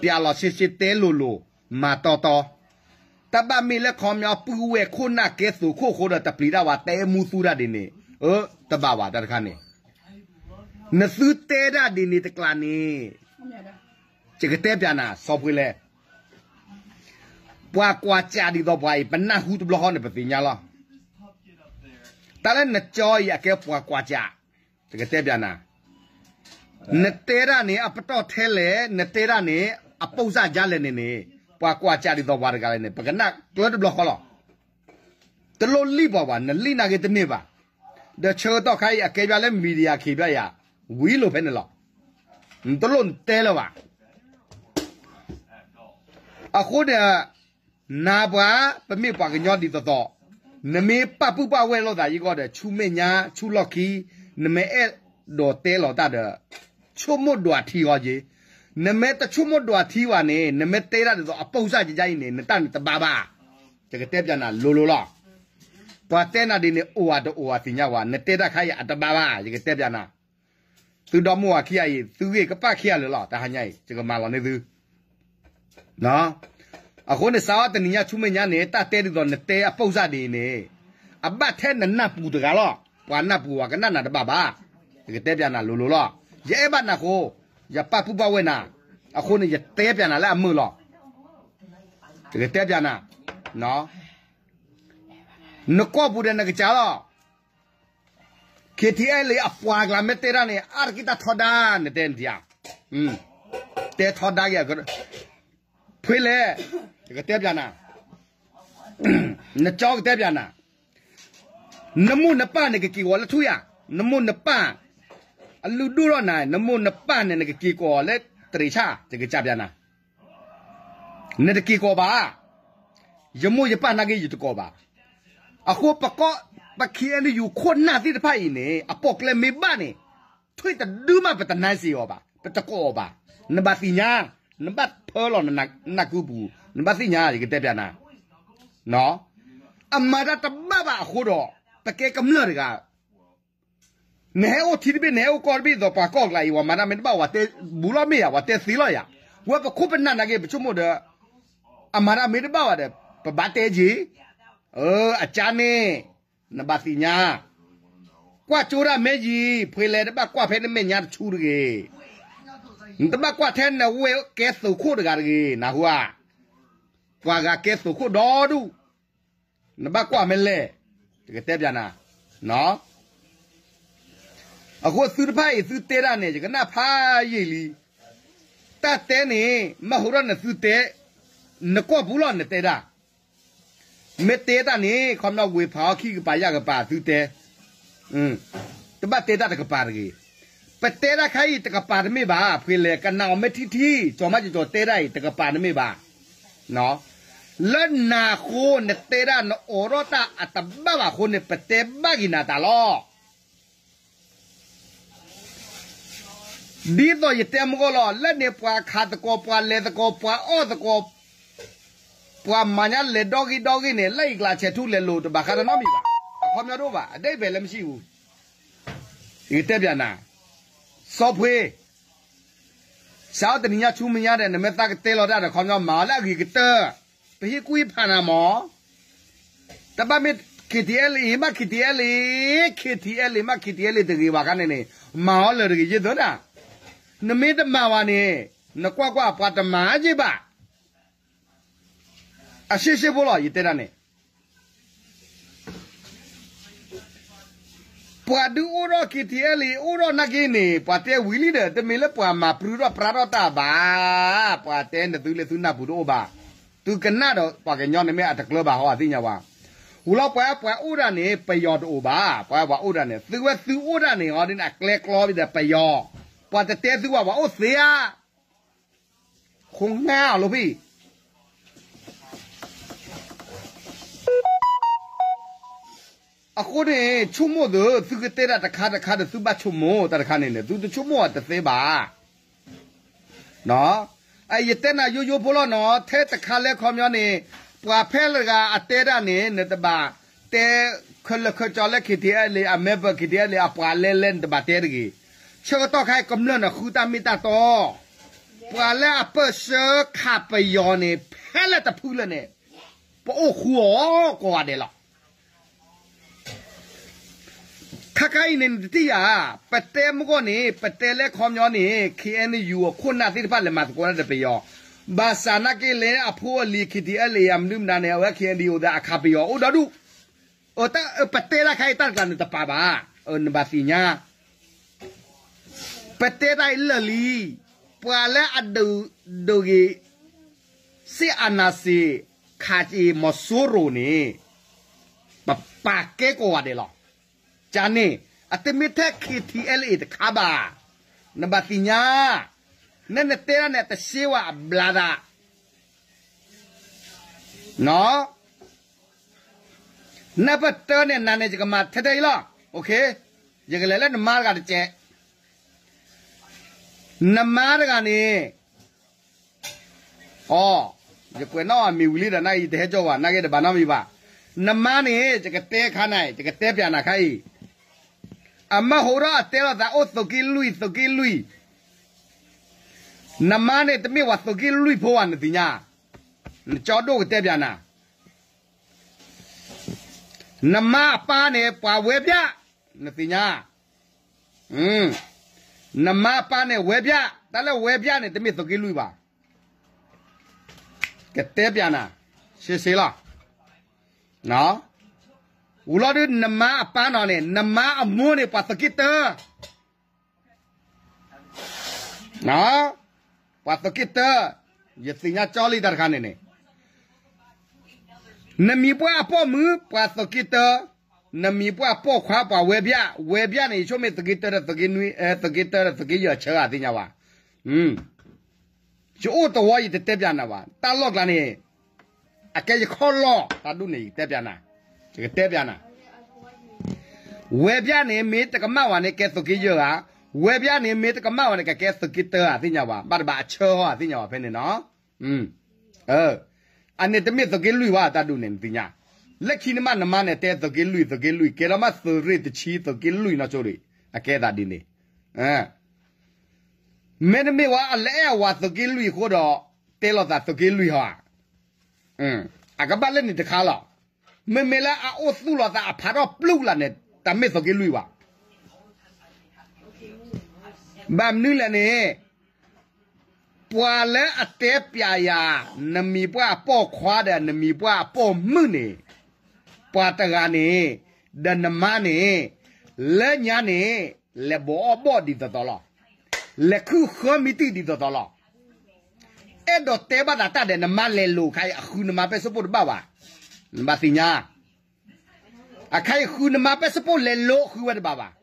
ပျးလီၤဆ့ဆ့တဲလိၤလိၤ, မၤတီတီ, တၢ်ဘၣ်မ့ၢ်လၢခီပညီ ပုၢ်ဝဲၢ်ခိၣ်နၢ်ကဲသုးခိၣ်အဃိဒီး တပျံၤတၢ်ဝဲ တဲမူသူတၢ်ဒ်န့ၣ်, အၢ တဘၣ်ဘၣ်တၢ်တခါန့ၣ် နသုတဲဒၣ်ဒ်န့ၣ်တကျါန့ၣ်, ယကတဲပျးနၤ စီၤဖှ့လဲၣ်, ပှၤကွၢ်စးဒ်သိးပှၤအံၤ ပနၢ်ဟူတဘျီဃီန့ၣ် ပသ့ၣ်ညါလီၤ. တၢ်လၢနကၠီအံၤ အကဲပှၤကွၢ်စး, ယကတဲပျးနၤ, နတဲဒၣ်န့ၣ် အပတီၢ်ထဲလဲၣ်, နတဲဒၣ်န့ၣ် အပိၢ်စၢ်ယါလဲၣ်န့ၣ်န့ၣ်, ပှၤကွၢ်စးဒ်သိးပှၤတဂၤလဲၣ်န့ၣ် ပကနၣ်ကျၢတဘျီဃီလီၤ. တလိၣ်လံၣ်ပှၤဘၣ်, နလံၣ်နာ်က့တန့ၢ်ဘၣ်. ဒီးဆၢကတီၢ်ခါအံၤ အကဲဘၣ်လၢ media ခံဘၣ်ယၤ, ဝံၤလိာ်ဖဲန့ၣ်လီၤ. နတလိၣ်နတဲလၢၤဘၣ်. အဃိန့ၣ် နၤပှၤ ပမ့ၢ်ပှၤကညီဒ်သိးသိး, နမ့ၢ်ပာ်ပုၢ်ပာ်ဝဲၢ်လိာ်သးယံၤဂီၢ်ဒီး ဆူမဲာ်ညါ ဆူလီၢ်ခံ နမ့ၢ်အဲၣ်ဒိးတဲလီၤတၢ်ဒီး ဆိကမိၣ်ဒွးထံဂီၤက့ၤ. နမ့ၢ်တဆိကမိၣ်ဒွးထံဘၣ်န့ၣ် နမ့ၢ်တဲတၢ်ဒ်သိးအပိၢ်စၢ်ကယါအံၤန့ၣ် နတၢ်န့ၣ်တဘၣ်ဘၣ်. ယကတဲပျးနၤလိၤလိၤလီၤ. ပှၤတဲနၤဒ်န့ၣ် အိၣ်ဝဲတအိၣ်ဝဲသ့ၣ်ညါဝဲ, နတဲတၢ်ခါအံၤအတဘၣ်ဘၣ် ယကတဲပျးနၤ. သုဒီမါဝၤခံဂၤအံၤ သုဂ့ၢ်ကပၣ်ခံဂၤလၢာ်လီၤ. တဟါညါအံၤ ယကမၤလီၤန့ၢ်သု အဃိန့ၣ် စးထီၣ်တနံၤညါဆူမဲာ်ညါန့ၣ် တၢ်တဲဒ်သိးနတဲအပိၢ်စၢ်ဒ်အံၤန့ၣ် အဘၣ်ထဲနနၢ်ပူၤတဂၤလီၤ. ပှၤနၢ်ပူၤဝဲကနၣ်နၤတဘၣ်ဘၣ်. ယကတဲပျးနၤလိၤလိၤလီၤ. ယအဲၣ်ဘၣ်နၤအဃိ ယပာ်ပုၢ်ပာ်ဝဲၢ်နၤ, အဃိန့ၣ် ယတဲပျးနၤလၢအမုာ်လီၤ. ယကတဲပျးနၤ, နကီၢ်ပူၤဒီးနကစၢ်လီၤ. ခ့ထံအဲလ့ အပှၤကျါမ့ၢ်တဲတၢ်န့ၣ် အါတက့ၢ်တၢ်ထီဒါ နတဲနထံဧါ. တဲထီဒါက့ၤ, ဖဲလဲၣ်, ယကတဲပျးနၤ, နကၠီကတဲပျးနၤ, နမိၢ်နပၢ်န့ၣ်ကက့ၤကီးလၢထူယၤ, နမိၢ်နပၢ်, အလုၢ်ဒိၣ်ထီၣ်နၤ, နမိၢ်နပၢ်န့ၣ် နကက့ၤကီးလၢတရံးဆၣ်, ယကစၢ်ပျးနၤ နတက့ၤကီးဘၣ်. ယမိၢ်ယပၢ်နာ်က့ ယတကီးဘၣ်. အဃိပကီၢ်, ပ ခ့ၣ်အဲၣ်ယူၣ် ခိၣ်နၢ်သ့ၣ်တဖၣ်အံၤန့ၣ် အပိာ်ကျဲမ့ၢ်ဘၣ်န့ၣ်, ထွံၣ်တဒုမးပတနါစ့ၢ်အီၤဘၣ်, ပတကီးအီၤဘၣ်. နဘၣ်သ့ၣ်ညါ, နဘၣ်ဖၢလီၤနနၢ်ကူပူၤ, နဘၣ်သ့ၣ်ညါ ယကတဲပျးနၤ အမၤတၢ်တဘၣ်ဘၣ်အဃိဒီး, ပကဲကမျၢၢ်တဂၤ, နဟဲအိၣ်ထံတဘ့ၣ် နဟဲအိၣ်ကီၢ်တဘ့ၣ်ဒ်သိးပှၤကီၢ်ကျါအံၤ ပှၤမၤတၢ်မ့ၢ်တဘၣ် ပှၤတဲဘူးလီၤမ့ၢ်ဧါ, ပှၤတဲသ့လီၤယၤ, ဝဲပခိၣ်ပနၢ်နာ်က့ ပဆိကမိၣ်ဒီး, အမၤတၢ်မ့ၢ်တဘၣ်ဘၣ်ဒီး ပဘၣ်တဲက့ၤ, အကါန့ၣ်, နဘၣ်သ့ၣ်ညါ ကွၢ်ကၠိတၢ်မ့ၢ်ယံၤ, ဖဲလဲၣ်တဘၣ်ကွၢ်ဖဲနမဲာ်ညါတဆူတဂ့ၤ, နတဘၣ်ကွၢ်ထဲနဝဲၢ်ကဲသုးခိၣ်တဂၤတဂ့ၤ, နၢ်ဟူဧါ, ပှၤဂၤကဲသုးခိၣ်ဒီဒူၣ်, နဘၣ်ကွၢ်မ့ၢ်လဲၣ်, ယကတဲပျးနၤ, အဃိသုတဖၣ်အံၤသုတဲတၢ်န့ၣ် ယကနၣ်ဖးယံာ်လံ, တၢ်တဲန့ၣ် မ့ၢ်ဟူထီၣ်နသုတဲ, နကီၢ်ပူၤလီၤနတဲတၢ် မ့ၢ်တဲတၢ်န့ၣ် ခီပညီဝ့ၢ်ဖးအီခံကပၤယၢ်ကပၤသုတဲ, တဘၣ်တဲတၢ်တကပၤတဂ့ၤ. ပတဲတၢ်ခါအံၤတကပၤတမ့ၢ်ဘၣ်, ဖှ့လဲၣ်ကနၣ်အီၤမ့ၢ်ထံထံ, ကၠီၤမးကၠီၤတဲတၢ်အံၤတကပၤတမ့ၢ်ဘၣ်. လၢနၤအဃိနတဲတၢ်နအိးထီၣ်တၢ်အတဘၣ်ဘၣ်အဃိန့ၣ် ပတဲဘၣ်က့ၤနၤတၢ်လီၤ. ဒ်သိးယတဲမုၢ်ဂီၢ်လီၤ, လၢန့ၣ်ပှၤခးသကိး ပှၤလဲၤသကိး ပှၤအီၣ်သကိး, ပှၤမၤညါလဲၤဒီဂ့ၢ်ဒီဂ့ၢ်န့ၣ် လၢအံၤကျါဆဲးထူလဲၤလိာ်တဘၣ်ဃးတနီတမံၤဘၣ်. အခီပညီတအိၣ်ဘၣ်, အဓိပ္ပာယ်လၢမရှိဘူး. ယကတဲပျးနၤ, စီၤဖှ့, စးထီၣ်တနံၤညါဆူမဲာ်ညါဒီး နမ့ၢ်သးကတဲလီၤတၢ်ဒီး ခီပညီမၤအီၤလၢအဂ့ၤကတၢၢ်, ပဟ့ၣ်ကူၣ်ဟ့ၣ်ဖးနၤမး တဘၣ်မ့ၢ် ခ့ထံအဲလ့ မး ခ့ထံအဲလ့, ခ့ထံအဲလ့ မး ခ့ထံအဲလ့ တဂ့ၤဘၣ်ခါန့ၣ်န့ၣ်, မၤအီၤလၢာ်တဂ့ၤယဲၢ်သၢဒၣ်. နမ့ၢ်တမၤဘၣ်န့ၣ်, နကွၢ်ကွၢ်ပှၤတမၤက့ၤဘၣ်. အရှဲရှဲဖိလီၤ ယတဲဒၣ်န့ၣ် ပှၤဒုးအိၣ်ထီၣ် ခ့ထံအဲလ့ အိၣ်ထီၣ်နာ်က့န့ၣ် ပှၤတဲဝံၤလံဒီး တမ့ၢ်လၢပှၤမၤပြူထီၣ်ပြါထီၣ်တၢ်ဘၣ်. ပှၤတဲနသုလၢသုနၢ်ပူၤတအိၣ်ဘၣ်. သုကနၣ်ဒီးပှၤကညီန့ၣ်မ့ၢ်အတကျၢၤဘၣ်ဟီ အသ့ၣ်ညါဝဲ. ဝံၤလီၤပှၤပှၤအိၣ်ဒၣ်န့ၣ် ပယီၤတအိၣ်ဘၣ်. ပှၤပှၤအိၣ်ဒၣ်န့ၣ် သုဝဲသုအိၣ်ဒၣ်န့ၣ် ဟီဒ်န့ၣ် အကျဲကျီဘၣ်ဒီးပယီၤ. ပှၤတတဲသုဘၣ် ပှၤအိၣ်သ့ဧါ. ခိၣ်ငါအီၤလီၤဖံ အဃိန့ၣ် ဆိကမိၣ်သု သုကတဲတၢ်တခါတခါဒီး သုဘၣ်ဆိကမိၣ်တၢ်တခါန့ၣ်န့ၣ် သုတဆိကမိၣ်အတသ့ဘၣ်. ယတဲနၤယိယိဖိလီၤနီၤ, ထဲတခါလၢခီပညီန့ၣ် ပှၤဖဲလၢတဂၤအတဲတၢ်န့ၣ် နတဘၣ်တဲ ခဲလၢာ်ခဲဆ့လၢ ခ့ထံအဲလ့ အမဲာ်ပၢၢ် ခ့ထံအဲလ့ အပှၤလဲၤလဲၤ နတဘၣ်တဲတဂ့ၤ. ဆၢကတီၢ်ခါအံၤ ကမျၢၢ်န့ၣ်ဃုတၢ်မ့ၢ်တၢ်တီ ပှၤလၢအပၢၢ်ဆၢခးပယီၤန့ၣ် ဖဲလဲၣ်တဖုလၢာ်န့ၣ် ပအိၣ်ဃူအီၤကိးဂၤဒဲးလီၤ. ခါခါအံၤန့ၣ် နတထံၣ်ယၤ, ပတဲမုၢ်ဂီၢ်န့ၣ် ပတဲလၢခီပညီန့ၣ် ခ့ၣ်အဲၣ်ယူၣ် အခိၣ်နၢ်သ့ၣ်တဖၣ်လဲၤမၤသကိးတၢ်ဒီးပယီၤ, ဘၣ်ဆၣ်နာ်က့လဲၣ် အဖိအလံၤ ခ့ထံအဲလ့ အမနုၤမနုၤန့ၣ် အဝဲ ခ့ၣ်အဲၣ်ယူၣ် ဒီးအခးပယီၤအိၣ်ဒီဒူၣ်. ပတဲတၢ်ခါအံၤတၢ်တကျါန့ၣ်တပာ်ဘၣ်, နဘၣ်သ့ၣ်ညါ ပတဲတၢ်အံၤလၢာ်လံ, ပှၤလၢအဒုး, ဒုးဂ့ၤ စစ်အာဏာရှင် ခါက့ၤမီၤစိရိၤန့ၣ် ပပာ်ကဲကိးဂၤဒဲးလီၤ. ကန့ၣ် အတမ့ၢ်ထဲ K T L A တခါဘၣ်. နဘၣ်သ့ၣ်ညါ, နဲနတဲဒၣ်န့ၣ် အတရှဲဝဲအဘျးသး. နပတၢၢ်န့ၣ် နၤန့ၣ် ယကမၤထဲထဲအံၤလီၤ. ယကလဲၤလၢနမါတဂၤတကဲး. နမါတဂၤန့ၣ် အိ, ယကွဲးနီၣ်အမံၤဝံၤလံဒီး နအံၤတဟဲကၠီဝဲ နဂ့ၢ်တဘၣ်နီတမံၤဘၣ်. နမါန့ၣ် ယကတဲခါနၤ, ယကတဲပၠးနၤခါအံၤ, အမၢဟူထီၣ်အတဲလိာ်သးအိၣ်သုးက့လွံၢ် သုးက့လွံၢ်. နမါန့ၣ် တမ့ၢ်ပှၤသုးက့လွံၢ်ဖိဘၣ် နသ့ၣ်ညါ, နကၠီဒိၣ်ကတဲပၠးနၤ. နမါအပၢ်န့ၣ် ပှၤဝဲၢ်ပၠၣ်, နသ့ၣ်ညါ. နမါအပၢ်န့ၣ် ဝဲၢ်ပၠၣ်, တၢ်လၢဝဲၢ်ပၠၣ်န့ၣ် တမ့ၢ်သုးက့လွံၢ်ဘၣ်. ကတဲပၠးနၤ, ရှဲရှဲလီၤ. ဝံၤလီၤဒုး နမါအပၢ်နီၤန့ၣ် နမါအမိၢ်န့ၣ် ပှၤသုးက့တၢ ပှၤသုးက့တၢ, ယသ့ၣ်ညါကၠီလံတၢ်တခါန့ၣ်န့ၣ်, နမံၤပှၢ်အပိာ်မုၣ် ပှၤသုးက့တၢ, နမံၤပှၢ်အပိာ်ခွါ ပှၤဝဲၢ်ပၠၣ်, ဝဲၢ်ပၠၣ်န့ၣ် ယဆိကမိၣ်မ့ၢ်သုးက့တၢ သုးက့တၢ သုးက့ယဲၢ်အဆၢဂၤသ့ၣ်ညါဘၣ်. ယအိၣ်တဝီ ယတတဲပၠးနၤဘၣ်, တၢ်လီၢ်ကျါန့ၣ် အကဲယခီၣ်လီၢ် တၢ်ဒ်န့ၣ် ယတဲပၠးနၤ, ယကတဲပၠးနၤ. ဝဲၢ်ပၠၣ်န့ၣ် မ့ၢ်တကမၣ်ဝဲန့ၣ် ကဲသုးက့ယဲၢ်ဧါ, ဝဲၢ်ပၠၣ်န့ၣ် မ့ၢ်တကမၣ်ဝဲန့ၣ် ကကဲသုးက့တၢဧါ သ့ၣ်ညါဘၣ်, ဘၣ်တဘၣ်အဆၢဟီဧါ သ့ၣ်ညါဘၣ်ဖဲန့ၣ်နီၤ. အန့ၣ်တမ့ၢ်သုးက့လွံၢ်ဘၣ် တၢ်ဒ်န့ၣ် နသ့ၣ်ညါ. လၢခံန့ၣ်မး နမါန့ၣ် တဲသုးက့လွံၢ် သုးက့လွံၢ် ကဲထီၣ်မးသုးရ့ၣ်တဆံ သုးက့လွံၢ်နီၢ်ဆိဒံး အကဲသးဒ်န့ၣ်. မ့တမ့ၢ်ဝဲအလၢအဲၣ်အဝၤသုးက့လွံၢ်အဃိဒီး တဲလိာ်သးသုးက့လွံၢ်ဟီဧါ. အကဘၣ်လၢန့ၣ်တခါလီၤ. မ့မ့ၢ်လၢအအိၣ်သူၣ်လီၤသးအဖးထီၣ်ပျုၢ်လၢ်န့ၣ် တမ့ၢ်သုးက့လွံၢ်ဘၣ်. ဘၣ်မနုၤလဲၣ်န့ၣ် ပှၤလၢအတဲပၠးယၤ နမံၤပှၢ်အပိာ်ခွါဒီး နမံၤပှၢ်အပိာ်မုၣ်န့ၣ်, ပှၤတဂၤန့ၣ် ဒီးနမါန့ၣ် လၢညါန့ၣ် လဲၤဘိးအီၣ်ဘီၣ်ဒ်သိးသိးလီၤ. လဲၤခုၣ်ဃၢမံၤတံၢ်ဒ်သိးသိးလီၤ. အဲၣ်ဒိးတဲဘၣ်သးတၢ်ဒီးနမါလဲၤလိာ်ခါအံၤ အဃုနမါပဲစပိၢ်တဘၣ်ဘၣ်. နဘၣ်သ့ၣ်ညါ အခါအံၤဃုနမါပဲစပိၢ်လဲၤလိာ် ဃုဝဲတဘၣ်ဘၣ်.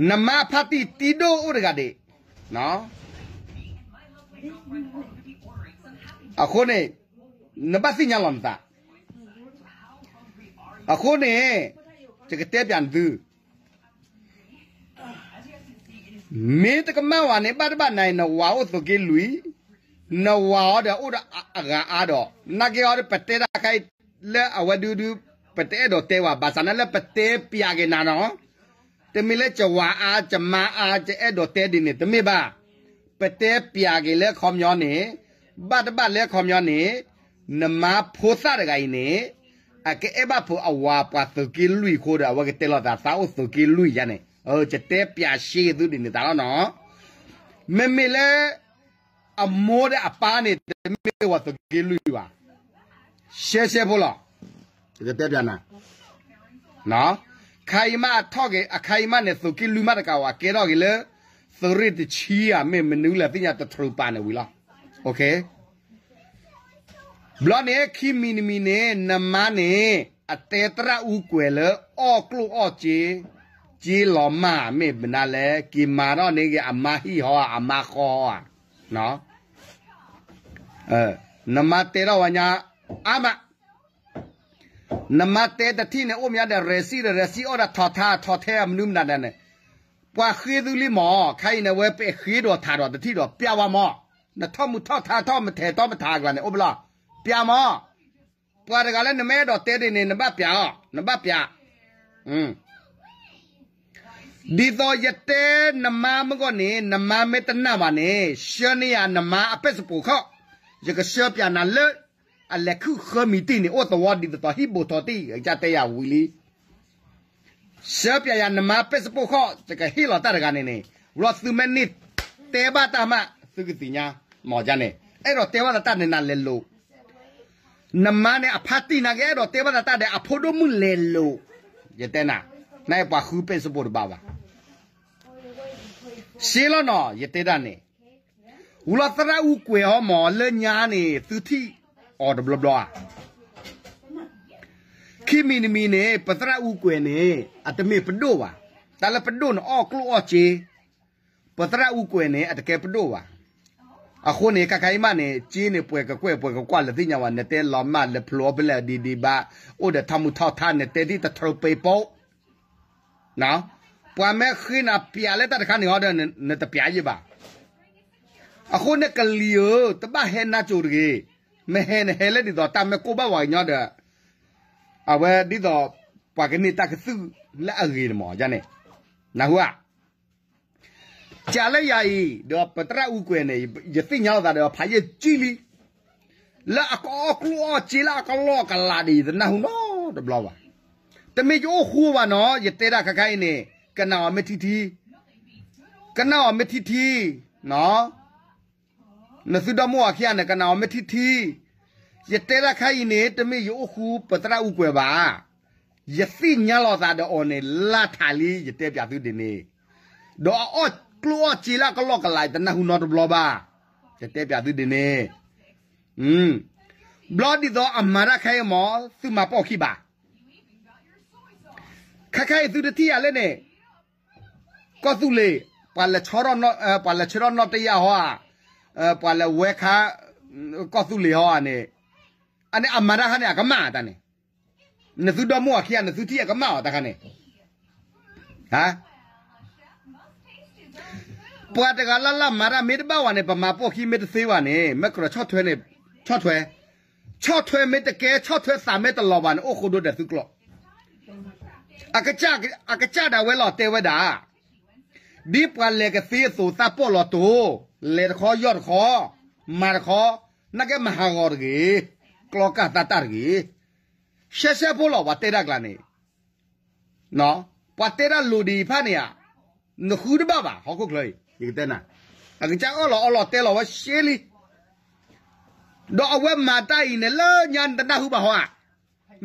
နမါအဖါတံၢ်တံဒိၣ်အိၣ်တဂၤဒံး. အဃိန့ၣ် နဘၣ်သ့ၣ်ညါလီၤနသး. အဃိန့ၣ် ယကတဲပၠးနသု မ့ၢ်တကမၣ်ဝဲန့ၣ် ဘၣ်တဘၣ်နၤအံၤ နဝၤအိၣ်သုးက့လွံၢ်, နဝၤအီၤဒီးအိၣ်ဒီးအဂၤအါဒီး နာ်က့အီၤဒီး ပတဲတၢ်ခါအံၤ လၢအဝဲဒုဒု ပတအဲၣ်ဒိးတဲဝဲ ဘၣ်ဆၣ်န့ၣ်လၢပတဲပၠးက့ၤနၤနီၤ. တမ့ၢ်လၢယဝၤအါ ယမါအါ ယအဲၣ်ဒိးတဲဒ်န့ၣ် တမ့ၢ်ဘၣ်. ပတဲပၠးက့ၤလၢခီပညီန့ၣ် ဘၣ်တဘၣ်လၢခီပညီန့ၣ် နမါဖိသၣ်တဂၤအံၤန့ၣ် အကအဲၣ်ဘၣ်ဖိအဝၤပှၤသုးက့လွံၢ်အဃိဒီး အဝဲကတဲလီၤသးသးအိၣ်သုးက့လွံၢ်ယါန့ၣ် ယတဲပၠးရှဲသုဒ်န့ၣ်သးလီၤနီၤ. မ့မ့ၢ်လၢ အမိၢ်ဒီးအပၢ်န့ၣ် တမ့ၢ်ဝဲသုးက့လွံၢ်ဘၣ်. ရှဲရှဲဖိလီၤ. ယကတဲပၠးနၤ ခါအံၤမးအထီၣ်က့ၤ အခါအံၤမးန့ၣ် သုးက့လွံၢ်မးတကးဝဲ ကဲထီၣ်က့ၤလၢ သုးရ့ၣ်တဆံဧါ မ့ၢ်မနုၤလဲၣ်သ့ၣ်ညါတထြူးပာ်န့ၣ်ဝံၤလီၤ. ဘျီန့ၣ် ခံမံၤတမံၤန့ၣ် နမါန့ၣ် အတဲသရၣ်အူကွဲၤလၢ အီၣ်ကျိၣ်အီၣ်စ့ စ့လီၤမၢ်မ့ၢ်မနုၤလဲၣ် က့ၤမၤထီၣ်န့ၢ်က့ၤအမါဟံၣ်ဟီဧါ အမါဃီဧါ. နမါတဲထီၣ်ဝဲညါ အါမး နမါတဲတထံၣ်န့ၣ် အိၣ်မးဒီး ရဲစံၣ်ဒီး ရဲစံၣ်အီၣ်ဒီး ထီၣ်ထါ ထီၣ်ထဲအမနုၤမနုၤန့ၣ် ပှၤဃ့သုလံမး ခါအံၤန့ၣ် ဝဲပဃ့ဒီးထးဒီးတထံၣ်ဒီး ပျးဝဲမး နထီၣ်မုၢ်ထီၣ်ထါ ထီၣ်မထဲ ထီၣ်မထးအကျါန့ၣ် အိၣ်ဘၣ်လီၤ ပျးမး ပှၤတဂၤလၢနမ့ၢ်အဲၣ်ဒိးတဲဒ်န့ၣ် နဘၣ်ပျးအီၤ နဘၣ်ပျး ဒ်သိးယတဲနမါမုၢ်ဂီၢ်န့ၣ် နမါမ့ၢ်တနာ်ဘၣ်န့ၣ် ဆှၢန့ၢ်ယၤနမါအပဲၢ်စပိာ်ခီၣ် ယကဆှၢပျးနၤလၢ အလဲၤခုၣ်ဃၢမံၤတံၢ်န့ၣ် အိၣ်သဝီဒ်သိးသိး ဟံၣ်ဘိးထီတံၢ် ကစၢ်တဲယၤဝံၤလံ ဆှၢပျးယၤနမါပဲၢ်စပိာ်ခီၣ် ယကဟ့ၣ်လီၤတၢ်တဂၤန့ၣ်န့ၣ် ဘျီသုမ့ၢ်န့ၢ်တဲဘၣ်တၢ်မး သုကသ့ၣ်ညါ မ့ၢ်ဒ်န့ၣ် အဲၣ်ဒိးတဲဘၣ်သးတၢ်န့ၣ်နၤလဲၤလိာ် နမါန့ၣ်အဖါတံၢ်နာ်က့ အဲၣ်ဒိးတဲဘၣ်သးတၢ်ဒီးအဖိဒိၣ်မုၣ်လဲၤလိာ် ယတဲနၤ နပှၤဃုပဲၢ်စပိာ်တဘၣ်ဘၣ် ရှဲလီၤနီၤ ယတဲဒၣ်န့ၣ် ဝံၤလီၤသရၣ်အူကွဲၤဟီမး လၢညါန့ၣ် သုထံၣ်အီၤတဘျီဘျီဧါ ခံမံၤတမံၤန့ၣ် ပသရၣ်အူကွဲၤန့ၣ် အတမ့ၢ်ပဒိၣ်ဘၣ်. တၢ်လၢပဒိၣ်န့ၣ်အီၣ်ကျိၣ်အီၣ်စ့, ပသရၣ်အူကွဲၤန့ၣ် အတကဲပဒိၣ်ဘၣ်. အဃိန့ၣ် ခါခါအံၤမးန့ၣ် စ့န့ၣ် ပှဲၤကကွဲၢ်ပှဲၤကကွၢ်လၢသ့ၣ်ညါဝဲ, နတဲလီၤမၢ်လၢဖျိအီၤဖဲလဲၣ်ဒံးဒံးဘၣ်, အိၣ်ဒီးထါမူထါထါ နတဲဒ်တထြၢပ့ၤပိာ် ပှၤမ့ၢ်ဃ့နၤပျးလၢတၢ်တခါန့ၣ်ဟီဒီး နတပျးယံာ်ဘၣ်. အဃိန့ၣ်ကလံၤဧၢ, တဘၣ်ဟဲနါစိၤတဂ့ၤ. မ့ၢ်ဟဲနဟဲလၢဒ်သိးတၢ်မ့ၢ်ကိၢ်ဘၣ်ဝဲကညီဒီး အဝဲဒ်သိး ပှၤကန့ၢ်တၢ်ကသုၣ်လၢအဂ့ၤန့ၣ်မးန့ၣ်, နၢ်ဟူဧါ. ကးလၢယၤအံၤ ဒီးပသရၣ်အူကွဲၤန့ၣ် ယသ့ၣ်ညါလီၤသးဒီးဖးယံာ်ကံလံ လၢအကအီၣ်ကျိၣ်အီၣ်စ့လၢအကလီၢ်ကလးဒံး ယတနၢ်ဟူနီတဘျီဘၣ်. တမ့ၢ်ယအိၣ်ဃူဘၣ်နီၤ, ယတဲဒၣ်ခါခါအံၤန့ၣ် ကနၣ်အီၤမ့ၢ်ထံထံ, ကနၣ်အီၤမ့ၢ်ထံထံ, နသုဒီမိၢ်ဝၤခံဂၤန့ၣ် ကနၣ်အီၤမ့ၢ်ထံထံ, ယတဲဒၣ်ခါအံၤန့ၣ် တမ့ၢ်ယအိၣ်ဃူပသရၣ်အူကွဲၤဘၣ်. ယသ့ၣ်ညါလီၤသးဒီးအီၤန့ၣ် လါထးလံ ယတဲပၠးသုဒ်န့ၣ်, ဒီးအအီၣ်ကျိၣ်အီၣ်စ့လၢအကလီၢ်ကလး ယတနၢ်ဟူနီတဘျီဘၣ်. ယတဲပၠးသုဒ်န့ၣ်, ဘျီဒ်သိးအမၤတၢ်ခဲအံၤမး သုမၤပိာ်ခံဘၣ်. ခဲခဲအံၤသုတထံၣ်ယၤလၢန့ၣ်, ကီၢ်သူလ့ၤ, ပှၤလဲၤဆှၢထီၣ်နီၣ်တယၢ်ဟီဧါ, ပှၤလဲၤဝဲခါ ကီၢ်သူလ့ၤဟီဧါန့ၣ်, အန့ၣ်အမၤတၢ်ခါန့ၣ် အကမၣ်တၢ်န့ၣ်, နသုဒီမိၢ်ဝၤခံဂၤ နသုထံၣ်အကမၣ်အီၤတၢ်ခါန့ၣ် ပှၤတဂၤလၢ်လၢ်မၤတၢ်မ့ၢ်တဘၣ်ဝဲန့ၣ် ပမၤပိာ်ခံမ့ၢ်တသ့ဘၣ်န့ၣ် မ့ၢ်ကြၢးဆီၣ်ထွဲန့ၣ်, ဆီၣ်ထွဲ, ဆီၣ်ထွဲမ့ၢ်တကဲ ဆီၣ်ထွဲသးမ့ၢ်တလီၤဘၣ်န့ၣ် အိၣ်ဃိဒိဒီးသုကျိာ်. အကစၢ်ဒၣ်ဝဲလီၤတဲဝဲဒၣ်, ဒ်ပှၤလဲၤကသ့အသိးသးပီၣ်လီၤတိၤ, လဲၤတခီယီၢ်တခီ, မၤတခီ, နာ်က့မၤဟးဂီၤတဂ့ၤ, ကျီကၢ်သးတၢ်တဂ့ၤ. ရှဲရှဲဖိလီၤ ပှၤတဲတၢ်ကျါန့ၣ် ပှၤတဲတၢ်လိၤဒံးဖၣ်န့ၣ်ဧါ, နဃုတဘၣ်ဘၣ် ဟီၣ်ခိၣ်ချၢအံၤ ယကတဲနၤ, အကစၢ်အၢၣ်လီၤအီလီၤတဲလီၤဝဲရှဲလံ, ဒီးအဝဲမၤတၢ်အံၤန့ၣ် လၢညါနတနၢ်ဟူဘၣ်ဟီဧါ,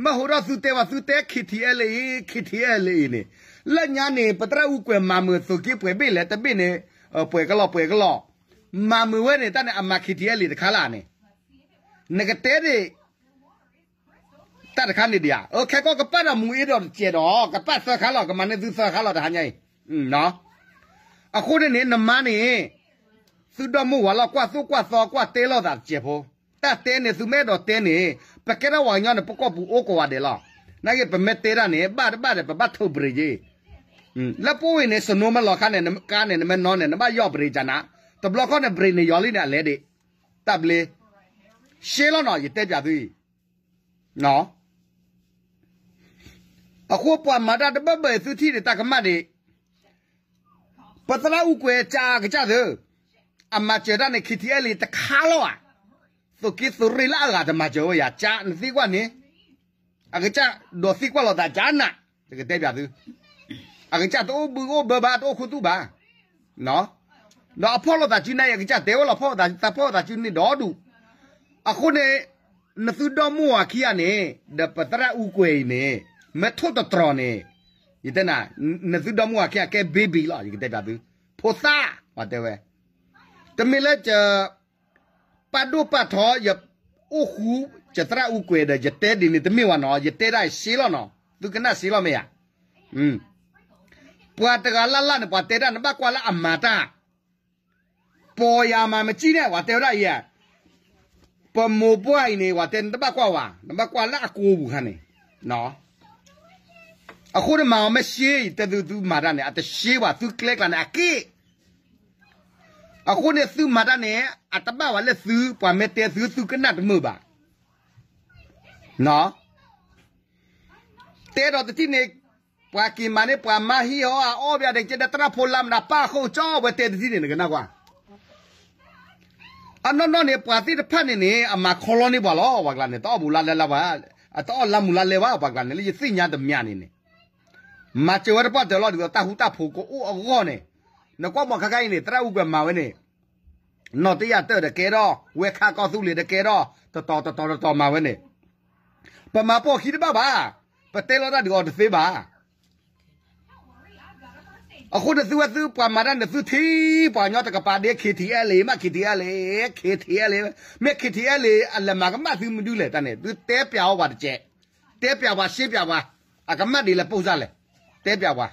မ့ၢ်ဟိဒီးသုတဲဘၣ်သုတဲ KTLA KTLA အံၤန့ၣ်, လၢညါန့ၣ် ပသရၣ်အူကွဲၤမၤမုာ်သုးက့ပှဲၤဘ့ၣ်လဲၣ် တဘ့ၣ်န့ၣ်, ပှဲၤကလီၢ်ပှဲၤကလီၢ်, မၤမုာ်ဝဲန့ၣ် တၢ်န့ၣ်အမၤ KTLA တခါလၢ်န့ၣ်, နကတဲဒၣ် တၢ်တခါန့ၣ်ဒံးဧါ, ခဲကီၢ်ကပာ်ဒီးမူအ့ဒီးတစဲးဒီး ကပာ်သၢခါလီၤ ကမၤန့ၢ်သုသၢခါလီၤတဟါညါအံၤ, အဃိန့ၣ်န့ၣ် နမါန့ၣ်, သုဒီမိၢ်ဝၤလီၤကွၢ်သိၣ်ကွၢ်သီ ကွၢ်တဲလိာ်သးတစဲးဖိ, တၢ်တဲန့ၣ် သုမ့ၢ်အဲၣ်ဒိးတဲန့ၣ်, ပကဲထီၣ်ပှၤကညီန့ၣ် ပကီၢ်ပူၤအိၣ်ကိးဂၤဒဲးလီၤ, နာ်က့ပမ့ၢ်တဲတၢ်န့ၣ် ဘၣ်တဘၣ်ဒီး ပဘၣ်ထုးပရံးက့ၤ, လၢပအိၣ်အံၤန့ၣ် စနိမ့ၢ်လီၤခါန့ၣ် နကါန့ၣ် နမ့ၢ်နီၢ်န့ၣ် နဘၣ်ယီၢ်ပရံးကနၤ, တဘျီခီန့ၣ် ပရံးန့ၣ်ယီၤလံန့ၣ် အလဲၤဒံး, တၢ်ဘျ့, ရှဲလီၤနီၤ ယတဲပၠးသုအံၤ အဃိပှၤမၤတၢ်တဘၢဘၢအံၤ သုထံၣ်န့ၣ် တၢ်ကမၣ်ဒံး, ပသရၣ်အူကွဲၤကးကစၢ်သု, အမၤစၢၤတၢ်န့ၣ် KTLA တခါလီၤဧါ, သုးက့သုးရ့ၣ်လၢအဂၤတမၤစၢၤဝဲယၤ ကးနသံကွၢ်န့ၣ်, အကစၢ်ဒိးသံကွၢ်လိာ်သးကးနး, ယကတဲပၠးသု, အကစၢ်တအိၣ်ဘုအိၣ်ဘၢဘၣ် တအိၣ်ခူသူၣ်ဘၣ် ဒီးအဖီၣ်လိာ်သးစုန့ၣ် အကစၢ်တဲဝဲလီၤ ဖီၣ်သးဖီၣ်သးစုန့ၣ်ဒီဒူၣ်, အဃိန့ၣ်, နသုဒီမိၢ်ဝၤခံဂၤန့ၣ် ဒီးပသရၣ်အူကွဲၤအံၤန့ၣ်, မ့ၢ်ထိၣ်တတြီၤန့ၣ်, ယတဲနၤ, နသုဒီမိၢ်ဝၤခံဂၤကဲ baby လီၤ ယကတဲပၠးသု, ဖိသၣ်, ပှၤတဲဝဲ, တမ့ၢ်လၢက ပာ်ဒိၣ်ပာ်ထီ ယအိၣ်ဃူ ယသရၣ်အူကွဲၤဒီး ယတဲဒ်န့ၣ်တမ့ၢ်ဝဲနီၤ ယတဲဒၣ်ရှဲလီၤနီၤ သုကနၣ်ရှဲလီၤမ့ၢ်ဧါ, ပှၤတဂၤလၢ်လၢ်န့ၣ် ပှၤတဲဒၣ်နဘၣ်ကွၢ်လၢအမၤတၢ်, ပီၤယၤမၤမကံန့ၣ် ပှၤတဲဝဲဒၣ်အံၤ, ပမိၢ်ပှၢ်အံၤန့ၣ် ပှၤတဲနတဘၣ်ကွၢ်ဝဲ နဘၣ်ကွၢ်လၢအကိာ်ပူၤခါန့ၣ် အဃိန့ၣ်မၤအီၤမ့ၢ်ရှဲ ယတဲသုသုမၤတၢ်န့ၣ် အတရှဲဘၣ် သုကျဲကျါန့ၣ် အက့ၣ် အဃိန့ၣ်သုမၤတၢ်န့ၣ် အတဘၣ်ဝဲလၢသု ပှၤမ့ၢ်တဲသု သုကနၣ်တမုာ်ဘၣ် တဲဒီးတထံၣ်န့ၣ် ပှၤက့ၤမၤန့ၢ်ပှၤမါဟံၣ်ဟီ အအီၣ်ဘၣ်ဒဲးကဲဒီး သရၣ်ဖိလါမနုၤပၢ်အဃိ ကၠီဝဲတဲတထံၣ်န့ၣ် နကနၣ်ကွၢ် အနီၢ်နီၢ်န့ၣ် ပှၤသ့ၣ်တဖၣ်န့ၣ်န့ၣ် အမၤခီလီန့ၢ်ပှၤလီၤ ပှၤကျါန့ၣ် တအီၣ်ဘူးလါလဲလၢၤဘၣ် အတအီၣ်လါမူလါလဲဘၣ် ပှၤကျါန့ၣ် လၢယသ့ၣ်ညါတမံၤန့ၣ်န့ၣ် မၤစၢၤဝဲတပှၢ်တၢၢ်လီၤ ဒ်သိးတၢ်ဃူတၢ်ဖိးကအိၣ်အဂီၢ်န့ၣ် နကွၢ်မီၤခါခါအံၤန့ၣ် သရၣ်အူကွဲၤမၤဝဲန့ၣ် နီၢ်တယၢ်တၢၢ်ဒီးကဲထီၣ် ဝဲခါကီၢ်သူလ့ၤဒီးကဲထီၣ် တတီၤတတီၤတတီၤမၤဝဲန့ၣ် ပမၤပိာ်ခံတဘၣ်ဘၣ် ပတဲလီၤတၢ်ဒုးအီၤတသ့ဘၣ် အဃိန့ၣ်သုဝဲသုပှၤမၤတၢ်န့ၣ်သုထံၣ် ပှၤကညီတကပၤဒ့ KTLA မး KTLA KTLA မ့ၢ် KTLA အလဲၤမၤကမၣ်သုမနုၤလဲၣ်တၢ်န့ၣ် သုတဲပျးအီၤပှၤတကဲး တဲပျးပှၤ ရှင်းပြပှၤ, အကမၣ်ဒ်လဲၣ် ပိၢ်စၢ်လဲၣ်, တဲပျးပှၤ,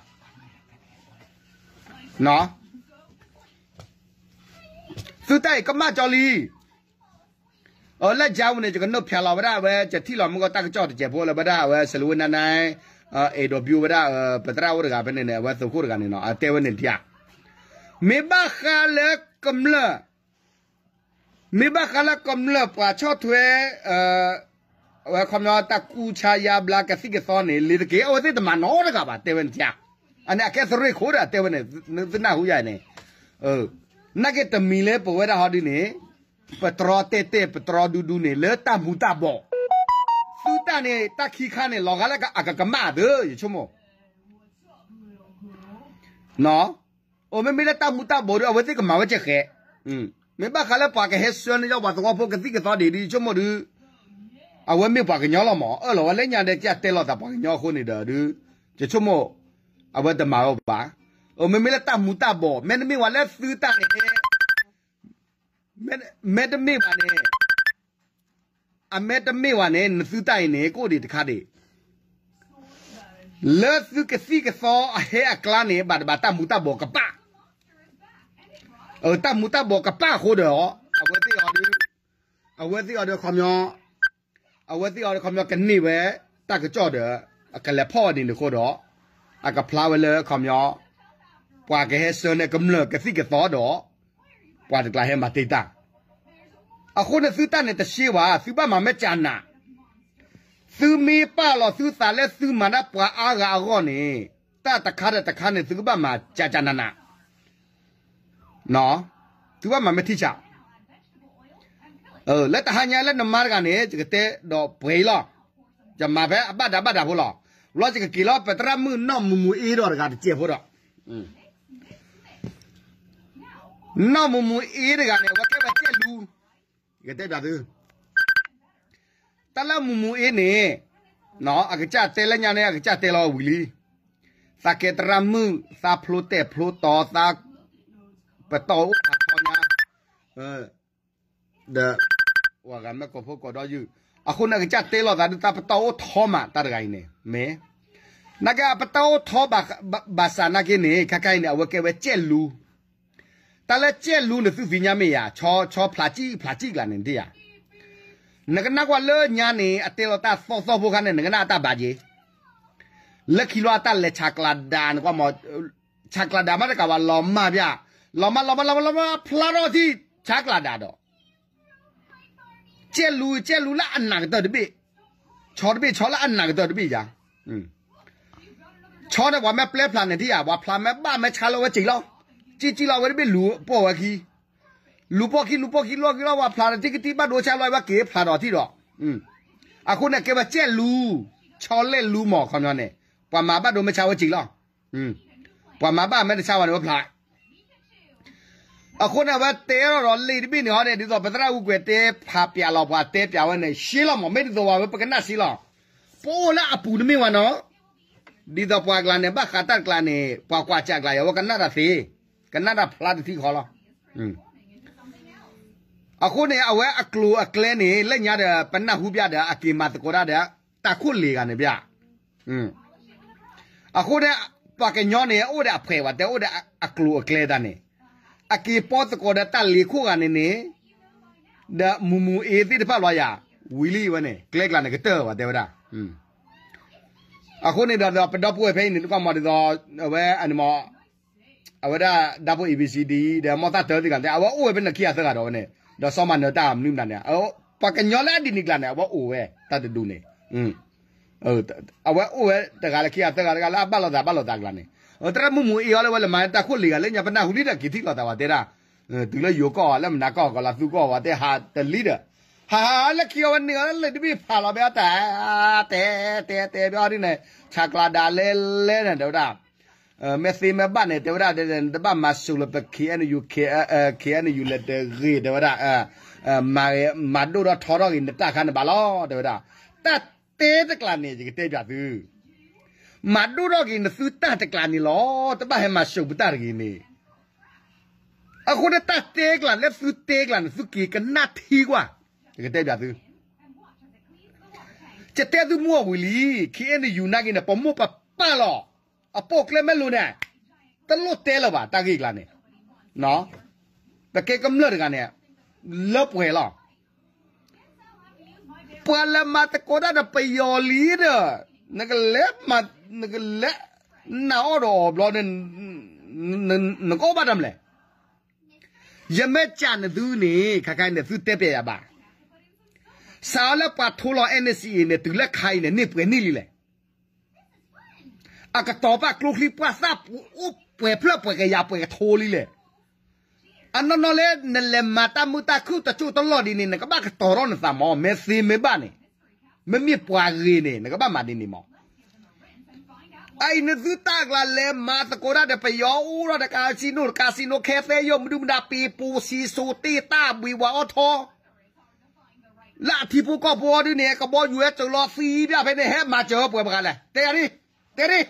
သုတၢ်အံၤကမၣ်ကၠီလံ. လၢကၠါပူၤန့ၣ် ယကနုာ်ဖျါလီၤဝဲဒၣ် အဝဲယထံၣ်လီၤမုၢ်ကီၢ်တၢ်ကစီၣ်တစဲးဖိလၢဝဲဒၣ် အဝဲစလူဝ့နါနဲ အဲၣ်ဒိးဘျုးဝဲဒၣ် ပသရၣ်အိၣ်တဂၤဖဲန့ၣ်န့ၣ် အဝဲသုးခိၣ်တဂၤန့ၣ်နီၤ အတဲဝဲန့ၣ်ဒ်အံၤ, မ့ၢ်ဘၣ်ဃးလၢကမျၢၢ် မ့ၢ်ဘၣ်ဃးလၢကမျၢၢ်ပှၤဆီၣ်ထွဲ အဝဲခီပညီတၢ်ကူၣ်ဆါယါဘျါကသံၣ်ကသီန့ၣ် လ့ၤတက့ၢ် အဝဲသ့ၣ်တမၤနီတဂၤဘၣ် တဲဝဲန့ၣ်ဧါ. အန့ၣ်အကဲသရ့ၣ်ခိၣ်ဒီး တဲဝဲန့ၣ် သုနၢ်ဟူယၤန့ၣ်, နာ်က့တမံၤလၢပဝဲဒၣ်ဟီဒုန့ၣ် ပတြီတဲာ်တဲာ် ပတြီဒူဒူန့ၣ် လၢတၢ်မူၤတၢ်ဘှီး, သုတၢ်န့ၣ် တၢ်ခံခါန့ၣ် လီၤဂာ်လၢအကကမၣ်သ့ ယဆိကမိၣ် အိၣ်မ့မ့ၢ်လၢတၢ်မူၤတၢ်ဘှီးဒီး အဝဲသ့ၣ်ကမၤဝဲကဲဃဲ, မ့ၢ်ဘၣ်ဃးလၢပှၤကဟဲဆှၢန့ၢ်ပှၤသဝီဖိကသံၣ်ကသီဒ်အံၤ ယဆိကမိၣ်ဒီး အဝဲမ့ၢ်ပှၤကညီလီၤမး အၢၣ်လီၤဝဲလၢညါဒီး ကတဲလီၤသးပှၤကညီအဃိန့ၣ်ဒီး ယဆိကမိၣ် အဝဲတမၤဝဲဘၣ်. အိၣ်မ့မ့ၢ်လၢတၢ်မူၤတၢ်ဘှီး မ့တမ့ၢ်ဝဲလၢသုတၢ်န့ၣ် မ့တမ့ၢ်ဘၣ်န့ၣ် အမ့တမ့ၢ်ဘၣ်န့ၣ် နသုတၢ်အံၤန့ၣ် ကအိၣ်ဒံးတခါဒံး လၢသုကသံၣ်ကသီအဟဲအကျါန့ၣ် ဘၣ်တဘၣ်တၢ်မူၤတၢ်ဘှီးကပၣ်, တၢ်မူၤတၢ်ဘှီးကပၣ်အဃိဒီး အဝဲသ့ၣ်အီၤဒီး အဝဲသ့ၣ်အီၤဒီးခီပညီ အဝဲသ့ၣ်အီၤဒီးခီပညီကန့ၢ်ဝဲ တၢ်ကစီၣ်ဒီး အကလဲၤဖီၣ်ဝဲဒ်န့ၣ်အဃိဒီး အကဖျါဝဲလၢခီပညီ ပှၤကဟဲဆှၢန့ၢ်ကမျၢၢ်ကသံၣ်ကသီဒီး ပှၤတကျါဟဲမၤတ့ၢ်တၢ် အဃိန့ၣ်သုတၢ်န့ၣ်တရှဲဘၣ် သုဘၣ်မၤမ့ၢ်ကနး, သုမ့ၢ်ပာ်လီၤသုသးလၢသုမၤဒၣ်ပှၤအါဂၤအဂီၢ်န့ၣ် တၢ်တခါဒီးတခါန့ၣ် သုကဘၣ်မၤကကနးနး, သုဘၣ်မၤမ့ၢ်ထံဆး, လၢတဟါညါလၢနမါတဂၤန့ၣ် ယကတဲဒီးပှဲၤအံၤလီၤ, ယမၤဖဲအဘၣ်ဒၣ်ဘၣ်ဒၣ်ဖိလီၤ, ဘျီယကက့ၤလီၤ ပသရၣ်မုၣ်နီၢ်မူမူအ့ဒီးတဂၤတစဲးဖိဒီး နီၢ်မူမူအ့တဂၤန့ၣ် အဝဲကဲဝဲကဲလူ, ယကတဲဘၣ်သု, တၢ်လၢမူမူအ့န့ၣ် အကစၢ်တဲလၢညါန့ၣ် အကစၢ်တဲလီၤဝံၤလံ, သးကဲသရၣ်မုၣ် သးဖျိတဲာ်ဖျိတီၤ သးပတီၢ်အိၣ်ဖးထီညါ ဒီး ဝဲဂၤမ့ၢ်ကိးဖိကိးဒီးယုၢ်, အဃိန့ၣ် အကစၢ်တဲလီၤသးဒ်သးပတီၢ်အိၣ်ထီမး တၢ်တဂၤအံၤန့ၣ် မ့ၢ် နာ်က့အပတီၢ်အိၣ်ထီဘၣ်ဆၣ်နာ်က့န့ၣ် ခဲခါအံၤန့ၣ် အဝဲကဲဝဲကဲလူ, တၢ်လၢကဲလူန့ၣ် သုသ့ၣ်ညါမ့ၢ်ယၤ ဆီဖျးကံၣ်ဖျးကံၣ်ကျါန့ၣ်ဒ်ယၤ, နကနၣ်ကွၢ်လၢညါန့ၣ် အတဲလီၤတၢ်သီသီဖိခါန့ၣ် နကနၣ်အတၢ်ဘၣ်က့ၤ, လၢခံလီၤအတၢ်လဲၤဆးကျးဒးန့ၣ်ကွၢ်မး, ဆးကျးဒးမးတကးဘၣ် လီၤမၢ်ဘၣ်, လီၤမၢ်လီၤမၢ်လီၤမၢ်လီၤမၢ် ဖျါထီၣ်ထံ ဆးကျးဒးဒီး ကဲလူ ကဲလူလၢအနးကတၢၢ်တဘ့ၣ်, ဆီတဘ့ၣ် ဆီလၢအနးကတၢၢ်တဘ့ၣ်ယၤ, ဆီန့ၣ်ပှၤမ့ၢ်ပျဲဖျးန့ၣ်ထံၣ်ယၤ ပှၤဖျးမ့ၢ်ဘၣ်မ့ၢ်ဆါလၢဝဲစံာ်လီၤ, ကံၣ်ကံၣ်လီၤဝဲတဘ့ၣ်လူၤပိာ်ဝဲခံ, လူၤပိာ်ခံ လူၤပိာ်ခံ လူၤခံလီၤ ပှၤဖျးဒီးထံကတံၢ်ဘၣ်ဒိဆါလီၤ ဝဲက့ၤဖျးဒီးထံၣ်ဒီး, အဃိန့ၣ်ကဲဝဲကဲလူ, ဆီလဲၣ်လူမး ခီပညီန့ၣ်, ပှၤမၤဘၣ်ဒိမ့ၢ်ဆါဝဲစံာ်လီၤ ပှၤမၤဘၣ်မ့ၢ်တဆါဝဲန့ၣ် ဝဲဖျး, အဃိန့ၣ် အဝဲတဲထီၣ်ဒီးလံာ်တဘ့ၣ်န့ၣ်ဟီန့ၣ် ဒ်သိးပသရၣ်ဝူကွဲးတဲဖးပျးလီၤ ပှၤတဲပျးဝဲန့ၣ် ရှဲလီၤမး မ့ၢ်ဒ်သိးဝဲပကနၣ်ရှဲလီၤ, ပအိၣ်လၢအပူၤတမ့ၢ်ဝဲနီၤ, ဒ်သိးပှၤကျါန့ၣ် ဘၣ်ဃးတၢ်တကျါန့ၣ် ပှၤကွၢ်စၢ်ကျါယၤ ဝဲကနၣ်တၢ်သ့, ကနၣ်တၢ်ဖျါတထံၣ်ဃီလီၤ အဃိန့ၣ် အဝဲအကျိၤအကျဲန့ၣ် လၢညါဒီး ပနၢ်ဟူဘၣ်ဒီး အက့ၤမၤသကိးတၢ်ဒီး တၢ်ခိၣ်လ့ၤဂၤန့ၣ်ဘၣ်. အဃိန့ၣ် ပှၤကညီန့ၣ် အိၣ်ဒီးအဖှဲးဝဲတဲ အိၣ်ဒီးအကျိၤအကျဲတၢ်န့ၣ် အက့ၤပီသကိးဒီးတၢ်လ့ၤခိၣ်ဂၤန့ၣ်န့ၣ် ဒီးမူမူအ့သ့ၣ်တဖၣ်လီၤယၤ ဝံၤလံဝဲန့ၣ် ကျဲကျါန့ၣ်ကတၢၢ်ဝဲတဲဝဲဒၣ်. အဃိန့ၣ်ဒီး ပဒီပုၢ်ဝဲၢ်ဖဲအံၤန့ၣ် တကွၢ်မီၤဒ်သိး အဝဲ အဝဲဒၣ် ဓာတ်ပုံ A B C D ဒီး မီၢ်သၣ်တၢသ့ၣ်တဖၣ် အဝဲအိၣ်ဝဲဖဲန့ၣ်ခံဂၤသၢဂၤဒီးဝဲန့ၣ် ဒီးစီၤမၤနၢၤတၢ်မနုၤမတၤန့ၣ် ပှၤကညီလၢအဒ်န့ၣ်ကျါန့ၣ် အဝဲအိၣ်ဝဲတၢ်တဒူန့ၣ် အဝဲအိၣ်ဝဲတဂၤလၢခံဂၤသၢဂၤတဂၤလၢအဘၣ်လိာ်သးဘၣ်လိာ်သးကျါန့ၣ် သရၣ်မုၣ်မူအ့အီၤလၢဝဲလၢမၤတၢ်ခိၣ်လ့ၤဂၤလၢညါပနၢ်ဟူလံဒီးက့ၤထံၣ်လိာ်သးဝဲတဲဒၣ် တုၤလၢယိၤကီၢ်လၢမနၤကီၢ်ကီးလီၤသူကီၢ်ဝဲတဲဟးတလံဒီး ဟးလၢခံအီၤဝဲန့ၣ်အီၤလၢလံာ်တဘ့ၣ်ဖးလီၤဘဲအီၤတၢ် တဲတဲတဲဘဲအီၤဒ်န့ၣ် ဆးကျးဒးလဲလဲန့ၣ် တဲဝဲဒၣ် မ့ၢ်သ့မ့ၢ်ဘၣ်န့ၣ် တဲဝဲဒၣ် နတဘၣ်မၤစၢၤလၢပ K N U K N U လဲၤတဂ့ၤ တဲဝဲဒၣ် မၤဒိၣ်ထီၣ်ထီထီၣ်ဂ့ၤ နတၢ်ခါန့ၣ်ဘၣ်လီၤ တဲဝဲဒၣ် တၢ်တဲတကျါန့ၣ် ယကတဲပျးသု မၤဒိၣ်ထီၣ်ဂ့ၤ နသုတၢ်တကျါန့ၣ်လီၤ တဘၣ်ဟဲမၤစၢၤပတၢ်တဂ့ၤန့ၣ် အဃိန့ၣ်တၢ်တဲကျါလၢသုတဲကျါန့ၣ် သုက့ၤကနၣ်ထံကွၢ် ယကတဲပျးသု ယတဲသုမုၢ်အီၣ်ဝံၤလံ, ခ့ၣ်အဲၣ်ယူၣ်နာ်က့န့ၣ် ပမိၢ်ပပၢ်လီၤ. အပိာ်ကျဲမဲလိာ်န့ၣ် တလိၣ်တဲလၢၤဘၣ် တၢ်ဂ့ၢ်အကျါန့ၣ်. ပကဲကမျၢၢ်တဂၤန့ၣ် လၢပှဲၤလီၤ. ပှၤလဲၤမၤသကိးတၢ်ဒီးပယီၤလံဒီး နကလဲၤမၤ နကလဲၤနာ်အီၣ်ဒီးအီၤဘျီန့ၣ် နကအီၣ်ဘၣ်တၢ်မလဲၣ်. ယမ့ၢ်စံးနသုန့ၣ် ခဲခါန့ၣ် သုတဲပျးယၤဘၣ်. စးထီၣ်လၢပှၤထိလီၤ NCA န့ၣ် တုၤလၢခဲအံၤန့ၣ် န့ၢ်ပှဲၤနံၣ်လံလဲၣ်. အကတီၤပာ်ကျိချံပှၢ်သၣ် အိၣ်ပှဲၤဖျၢၣ်ပှဲၤကယၤပှဲၤကထိလံလဲၣ်. အနီၢ်နီၢ်လၢ နလဲၤမၤတၢ်မုာ်တၢ်ခုၣ်တစိၢ်တလီၢ်ဒ်န့ၣ် နကဘၣ်ကတီၤထီၣ်နသးမၢ်, မ့ၢ်သ့မ့ၢ်ဘၣ်န့ၣ်, မ့မ့ၢ်ပှၤဂ့ၤန့ၣ် နကဘၣ်မၤဒ်န့ၣ်မၢ်. အအံၤနသုတၢ်ကျါလဲၤမၤသကိးတၢ်ဒီးပယီၤအိၣ်ဒီးတကးစံနိ တကးစံနိ ခဲသ့ယိၣ်မနုၤမတၤ ပ့ၤပိာ်စံၣ်စိၤတ့ၢ်တၢ်ဘှံးဝဲအီၣ်ထီ လၢအထံဖိကီၢ်ဖိအီၤဒ်န့ၣ် ကဘီယူၤဝဲစၢၤလီၤသံဘၣ်ဖဲန့ၣ် ဟဲမၤစၢၤပှဲၤပှၤလဲၣ်, တဲယၤဒ်, တဲဒ်,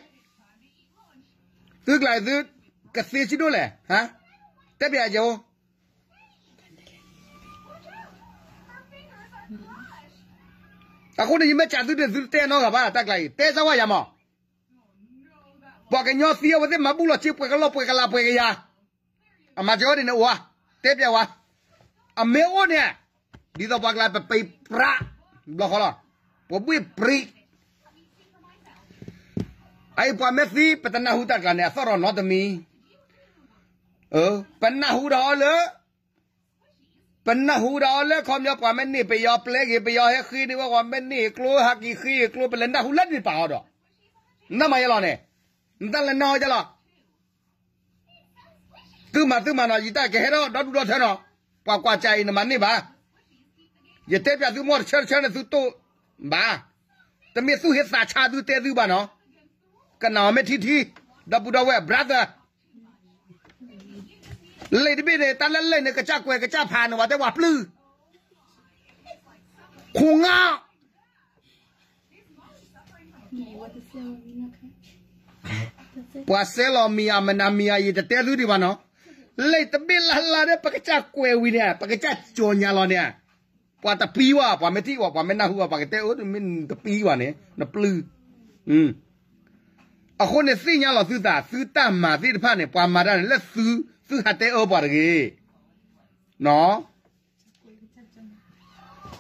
သုကျါသု ကသ့စံဒိၣ်လဲၣ်, တဲပျးယၤကဲအိၣ်. အဃိန့ၣ် ယမ့ၢ်စံးသုန့ၣ် သုတဲနီတဂၤဘၣ် တၢ်ကျါအံၤ တဲစၢဝဲယၤမး. ပှၤကညီသံအဝဲသ့ၣ်မၤဘူၣ်လီၤစ့ ပှဲၤကလီၢ်ပှဲၤကလးပှဲၤကယၤ, အမၤစၢၤဝဲဒ်န့ၣ်အိၣ်ဧါ, တဲပျးဝဲ, အမ့ၢ်အိၣ်န့ၣ်, ဒ်သိးပှၤကျါပပံးပြး, ဘျီဃီလီၤ, ပဘှ့ၣ်ပြံး အအံၤပှၤမ့ၢ်သံ ပတနၢ်ဟူတၢ်ကျါန့ၣ် အသီၣ်ထီၣ်နီတမံၤ, ပနၢ်ဟူဒီးအီၤလၢ ပနၢ်ဟူဒီးအီၤလၢခီပညီ ပှၤမ့ၢ်န့ၢ်ပယီၤပျဲဂ့ၤ ပယီၤဟဲဃ့န့ၢ်ဝဲ ပှၤမ့ၢ်န့ၢ်ကျိဟဲက့ၤဃ့ကျိ ပလဲၤနၢ်ဟူလၢန့ၣ်ပာ်အီၤဒီး, နမၤယဲလီၤန့ၣ်, နတၢ်လဲၤနၢ်ဟူယဲလီၤ. သုမၤသုမၤနီၤ ယတၢ်ကဟဲဒီးဒီဒူၣ်ဒီထၢနီၤ, ပှၤကွၢ်ကၢ်အံၤနမၤန့ၢ်ဘၣ်. ယတဲပျးသုမီၢ်တဆၢတဆၢန့ၣ် သုတိၢ်ဘၣ်. တမ့ၢ်သူၣ်ဟ့သးဆါသုတဲသုဘၣ်နီၤ, ကနၣ်အီၤမ့ၢ်ထံထံ, ဒီပုၢ်ဒီဝဲၢ် brother လံာ်တဘ့ၣ်န့ၣ် တၢ်လၢလံာ်န့ၣ် ကစၢ်ကွဲးကစၢ်ဖးန့ၣ် ဝဲတဲဝဲပျုၢ်, ခိၣ်ငါ ပှၤစဲလီၤမံၤအမနၤမံၤအယံၤ တတဲသုဒံးဘၣ်နီၤ, လံာ်တဘ့ၣ်လၢ်လၢ်ဒီး ပကစၢ်ကွဲးဝံၤန့ၣ် ပကစၢ်ကၠီညါလီၤန့ၣ်, ပှၤတပံဝဲ ပှၤမ့ၢ်ထံၣ်ဝဲ ပှၤမ့ၢ်နၢ်ဟူဝဲ ပှၤကတဲအၢတမ့ၢ်နတပံဝဲန့ၣ် နပျုၢ်. အဃိန့ၣ်သ့ၣ်ညါလီၤသုသး သုတၢ်မၤသ့ၣ်တဖၣ်န့ၣ် ပှၤမၤတၢ်န့ၣ်လၢသု သုဟးတဲအၢပှၤတဂ့ၤ.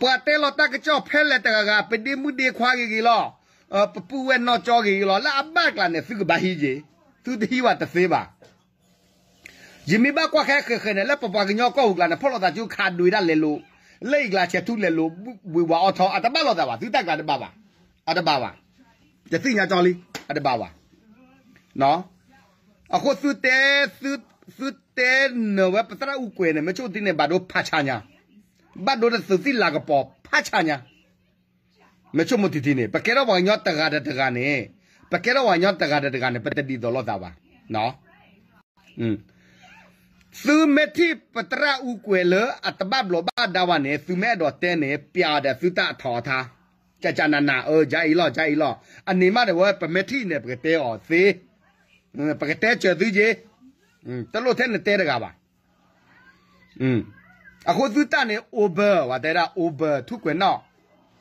ပှၤတဲလီၤတၢ်ကစီၣ်ဖဲလဲၣ်တဂၤဂၤ ပဒ့မုၣ်ဒ့ခွါဂ့ၤဂ့ၤလီၤ, ပပုၢ်ဝဲၢ်နီၢ်ကၠီဂ့ၤဂ့ၤလီၤ လၢအဘၣ်ကျါန့ၣ် သုကဘၣ်ဟံးက့ၤ, သုတဟံးဘၣ်တသ့ဘၣ်. ယမ့ၢ်ဘၣ်ကွၢ်ခဲဃဲၤဃဲၤန့ၣ် လၢပပှၤကညီကီၢ်ပူၤကျါန့ၣ် ဖီၣ်လိာ်သးကၠိခးဒွံးဒၣ်လဲာ်လိၤ, လၢအံၤကျါဆဲးထူလဲၤလိၤ, ဝံၤဝၤအီထီ အတဘၣ်လိာ်သးဘၣ်, သုတၢ်ကျါတဘၣ်ဘၣ်, အတဘၣ်ဘၣ်, ယသ့ၣ်ညါကၠီလံ, အတဘၣ်ဘၣ်. အဃိသုတဲ, သုတဲနၢၤဝဲပသရၣ်အူကွဲၤန့ၣ် မ့ၢ်ဆိၣ်တံၢ်န့ၣ် ဘၣ်ဒိဖးဆါညါ, ဘၣ်ဒိတသုးသံၣ်လၤကပီၤဖးဆါညါ, မ့ၢ်ဆိကမိၣ်တံၢ်တံၢ်န့ၣ် ပကဲထီၣ်ပှၤကညီတဂၤဒီးတဂၤန့ၣ်, ပကဲထီၣ်ပှၤကညီတဂၤဒီးတဂၤန့ၣ် ပတဒ်သိးလိာ်သးဘၣ်. သုမ့ၢ်ထံၣ်ပသရၣ်အူကွဲၤလၢအတဘၣ်ဘျီးဘၣ်ဒါဘၣ်န့ၣ် သုမ့ၢ်အဲၣ်ဒိးတဲန့ၣ် ပျးအီၤဒီးသုတၢ်အထီအထါ, ကကနန, အၢ ကအံၤလီၤ ကအံၤလီၤ, အန့ၣ်မးဒီးဝဲ ပမ့ၢ်ထံၣ်န့ၣ် ပကတဲအီၤသ့, ပကတဲစၢၤသုက့ၤ, တလိၣ်ထဲနတဲတဂၤဘၣ်. အဃိသုတၢ်န့ၣ် over, ဝဲတဲဒၣ် over ထူၣ်ကွဲးနီၣ်,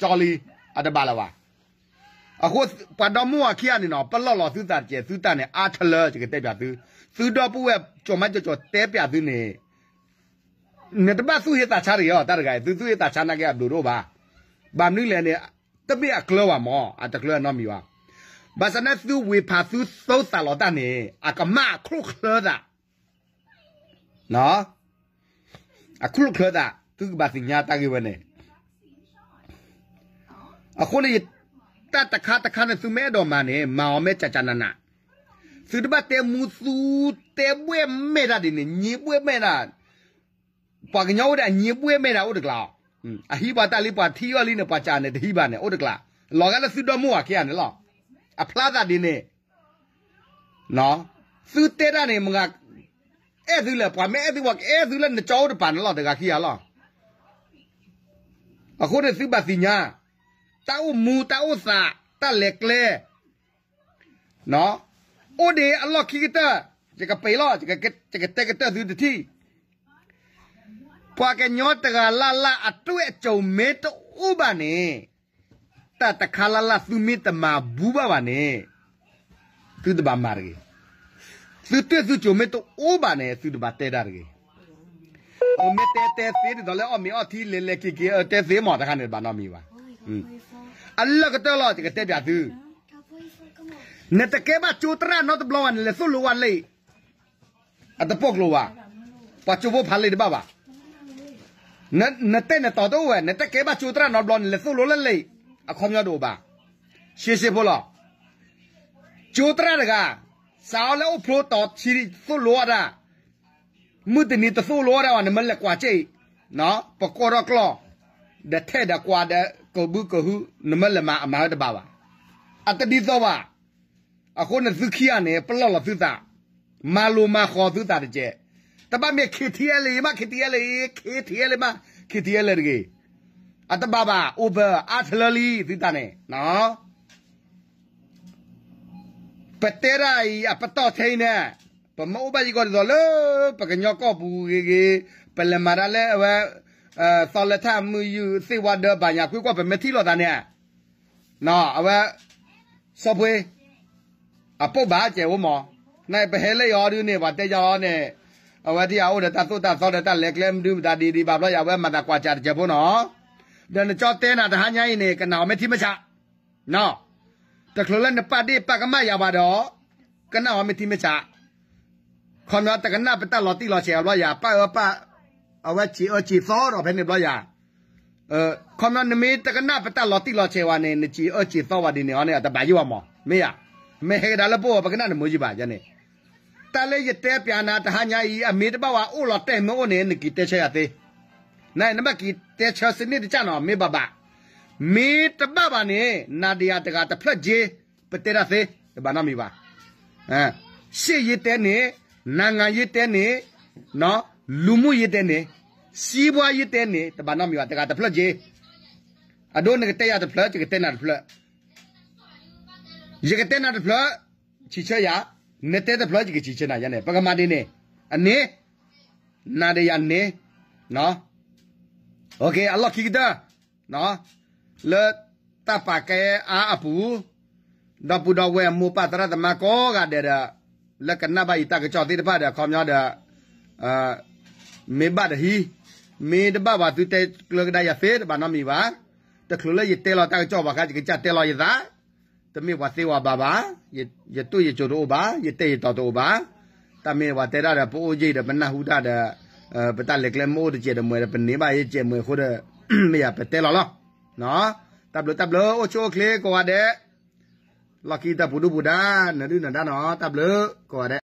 ကၠီလံ, အတဘၣ်လၢၤဘၣ်. အဃိပှၤဒီမါဝၤခံဂၤန့ၣ်နီၤ ပလီၢ်လီၤသုသးတက့ၢ်, သုတၢ်န့ၣ်အါထလၢ ယကတဲပျးသု, သုဒီပုၢ်ဝဲၢ်ကၠီၤမါကၠီၤကၠီၤတဲပျးသုန့ၣ်, နတဘၣ်သူၣ်ဟ့သးဆါတဂ့ၤအီၤ တၢ်တဂၤအံၤ, သုသူၣ်ဟ့သးဆါနာ်က့အဘျုးတအိၣ်ဘၣ်. ဘၣ်မနုၤလဲၣ်န့ၣ်, တမ့ၢ်အကျၢၤဘၣ်မၢ်, အတကျၢၤအနီတမံၤဘၣ်. ဘၣ်ဆၣ်န့ၣ်သုဝ့ၤဖးသုသိသးလီၤတၢ်န့ၣ် အကမၣ်အချိၣ်ချၢသး အချိၣ်ချၢသး သုကဘၣ်သ့ၣ်ညါတၢ်ဂ့ၢ်ဝဲန့ၣ်. အဃိန့ၣ် တၢ်တခါတခါန့ၣ် သုမ့ၢ်အဲၣ်ဒိးမၤန့ၣ် မၤအီၤမ့ၢ်ကကနန, သုတဘၣ်တဲမူသူတဲဘှဲၣ်မဲာ်တၢ်ဒ်န့ၣ် ညံဘှဲၣ်မဲာ်တၢ်, ပှၤကညီအိၣ်ဒီးအညံဘှဲၣ်မဲာ်တၢ်အိၣ်တကျါ, အဟံးပှၤတၢ်လံ ပှၤထံၣ်အီၤလံန့ၣ် ပှၤကးန့ၣ်တဟံးဘၣ်န့ၣ် အိၣ်တကျါ, လီၤဂာ်လၢသုဒီမါဝၤခံဂၤန့ၣ်လီၤ. အဖျါသးဒ်န့ၣ် သုတဲတၢ်န့ၣ် မတၤအဲၣ်သုလဲၣ်, ပှၤမ့ၢ်အဲၣ်သု ပှၤကအဲၣ်သုလၢနကၠီအိၣ်တပၤန့ၣ်လီၤ, တဂၤခံဂၤလီၤ. အဃိန့ၣ်သုဘၣ်သ့ၣ်ညါ, တၢ်အိၣ်မူ တၢ်အိၣ်သး တၢ်လဲၤကျဲ အိၣ်ဒံးအလီၢ်ခံကတၢၢ်, ယကပ့ၤလီၤ, ယကတဲကတၢၢ်သုတထံၣ်, ပှၤကညီတဂၤလၢ်လၢ်အတွေ့အကြုံမ့ၢ်တအိၣ်ဘၣ်န့ၣ် တၢ်တခါလၢ်လၢ်သုမ့ၢ်တမၤဘူးဘၣ်ဘၣ်န့ၣ် သုတဘၣ်မၤတဂ့ၤ. သုတ့ၢ်သုကၠိၤမ့ၢ်တအိၣ်ဘၣ်န့ၣ် သုတဘၣ်တဲတၢ်တဂ့ၤ. အမ့ၢ်တဲတဲသ့ဒ်သိးလၢအီၣ်မ့ၤအီထံလဲၤလဲၤက့ၤက့ၤ တဲသ့မး တခါန့ၣ်တဘၣ်နီတမံၤဘၣ်. အလၢကတၢၢ်လီၤ ယကတဲပၠးသု, နတကဲဘၣ်ကၠိသရၣ်နီတဘျီဘၣ်န့ၣ် လဲၤသိၣ်လိဝဲလၢ အတပိာ်ကျိၤဘၣ်, ပှၤကၠိဖိဖးလံာ်တဘၣ်ဘၣ်. နတဲနတီၤတအိၣ်ဝဲ နတကဲဘၣ်ကၠိသရၣ်နီတဘျီန့ၣ် လဲၤသိၣ်လိလၢလံာ် အခီပညီတအိၣ်ဘၣ်. ရှဲရှဲဖိလီၤ. ကၠိသရၣ်တဂၤ စးအီၤလၢအိၣ်ဖျိတီၤဆံ သိၣ်လိအီၣ်တၢ်, မုၢ်တနံၤတသိၣ်လိအီၣ်တၢ်ဘၣ် နမ့ၢ်လဲၤကွၢ်က့ၣ်အံၤ, ပကိးထီၣ်ကျီၢ် ဒီးထဲးဒီးကွၢ်ဒီးကဘုကဟု နမ့ၢ်လဲၤမၤအမၤဝဲတဘၣ်ဘၣ်. အတဒ်သိးဘၣ်. အဃိန့ၣ်သုခံဂၤန့ၣ် ပလီၢ်လီၤသုသး, မၤလိၤမၤဃီၤသုသးတက့ၢ်. တဘၣ်မ့ၢ် K T L A မး K T L A, K T L A မး K T L A တဂ့ၤ. အတဘၣ်ဘၣ် အိၣ်ဘၢအါထလၢလံသုသးန့ၣ် ပတဲဒၣ်အံၤ အပတီၢ်ထဲအံၤန့ၣ် ပမ့ၢ်အိၣ်ဘၣ်ယံၤကီးဒ်သိးလၢ ပကညီကီၢ်ပူၤဂ့ၤဂ့ၤ, ပလဲၤမၤတၢ်လၢအဝဲ သီလဲထၢ်မုၢ်ယူၢ်သ့ၣ်ဝါဒၢဘၣ်ညါကွ့ၢ်ကွီၢ် ပမ့ၢ်ထံၣ်လိာ်သးန့ၣ် အဝဲ စီၤပှ့ၤ အပိာ်ဘၣ်ကဲဝဲမး, နပဟဲလၢယီၤဒုန့ၣ် ပှၤတဲယီၤန့ၣ် အဝဲဒ်အအိၣ်ဒီးတၢ်သိၣ်တၢ်သီဒီးတၢ်လဲၤကျဲမနုၤမတၤဒ်ဒ်ဘၣ်ဘျီယၤ အဝဲမၤသးကွၢ်စးတကဲဖိနီၤ. ဒီးနကၠီတဲနၤတဟါညါအံၤန့ၣ် ကနၣ်အီၤမ့ၢ်ထံမ့ၢ်ဆး တချုးလၢနပာ်ဒ့ၣ်ပာ်ကမၣ်ယၤဘၣ်ဒီး ကနၣ်အီၤမ့ၢ်ထံမ့ၢ်ဆး, ခီပညီတကနၣ်ပတၢ်လီၤတံၢ်လီၤဆဲးအဘျီယၤ ပၢ်အၢပၢ် အဝဲစံးအၢစံးသီဒီးဖဲန့ၣ်ဘျီယၤ, ခီပညီနမ့ၢ်တကနၣ်ပတၢ်လီၤတံၢ်လီၤဆဲးဝဲန့ၣ် နစံးအၢစံးသီဝဲဒ်န့ၣ်အီၤန့ၣ် အတဘၣ်ယိၣ်ဘၣ်မး မ့ၢ်ဧါ, မ့ၢ်ဟဲကဒါလၢပအိၣ် ပကနၣ်နမုာ်ယံၤဘၣ်ယၤန့ၣ်, တၢ်လၢယတဲပၠးနၤတဟါညါအံၤ အမ့ၢ်တဘၣ်ဝဲအိၣ်လီၤတဲာ်မ့ၢ်အိၣ်န့ၣ် နက့ၤတဲဆၢယၤသ့, နနဘၣ်က့ၤတဲဆၢစနစ်တကျနီၤ မ့ၢ်ဘၣ်ဘၣ်, မ့ၢ်တဘၣ်ဘၣ်န့ၣ် နၤဒီးယၤတဂၤတဖျၢၣ်က့ ပတဲတၢ်သ့, တဘၣ်နီတမံၤဘၣ်. ရှ့ၣ်ယ့တဲန့ၣ်, နၤငါယ့တဲန့ၣ်, လူမှုရေးတဲန့ၣ်, စီးပွားရေးတဲန့ၣ် တဘၣ်နီတမံၤဘၣ် တဂၤတဖျၢၣ်က့, အဒိနကတဲယၤတဖျၢၣ် ယကတဲနၤတဖျၢၣ်, ယကတဲနၤတဖျၢၣ်, ဆံးဆၢယၤ, နတဲတဖျၢၣ် ယကဆံးဆၢနၤယၤန့ၣ် ပကမၤဒ်န့ၣ်, အန့ၣ်, နၤဒီးယၤန့ၣ်, အလီၢ်ခံကတၢၢ် လၢတၢ်ပာ်ကဲအါအပူၤ, ဒီပုၢ်ဒီဝဲၢ်မိၢ်ပၢ်သရၣ်သမါကိးဂၤဒဲးဒီး, လၢကနၣ်ဘၣ်ယတၢ်ကစီၣ်သ့ၣ်တဖၣ်ဒီး ခီပညီဒီး, မ့ၢ်ဘၣ်တဟံး, မ့ၢ်တဘၣ်ဘၣ်သုတဲကျၢၤကဒါယၤသ့ တဘၣ်နီတမံၤဘၣ်. တချုးလၢယတဲလီၤတၢ်ကစီၣ်ဘၣ်ဃါ ယကစၢ်တဲလီၤယသး, တမ့ၢ်ပှၤသ့ဝဲဘၣ်ဘၣ်, ယတိၢ်ယကၠိၤတအိၣ်ဘၣ်, ယတဲယတီၤတအိၣ်ဘၣ်. တၢ်မ့ၢ်ပှၤတဲတၢ်ဒီး ပအိၣ်ယံာ်ဒီးပနၢ်ဟူတၢ်ဒီး, ပတၢ်လဲၤကျဲမ့ၢ်အိၣ်တစဲးဒီးမ့ၢ်ဒီး ပန့ၢ်ဘၣ်ယစဲးမ့ၢ်အဃိဒီး, မ့ၢ်ယၤပတဲလီၤလီၤ. တၢ်ဘျုးတၢ်ဘျုး အိၣ်ဆူၣ်အိၣ်ချ့ကိးဂၤဒဲး, လီၢ်ခံတၢ်ပူၤဒူပူၤဒါ, နဒုၣ်နဒါနီၤ တၢ်ဘျုးကိးဂၤဒဲး.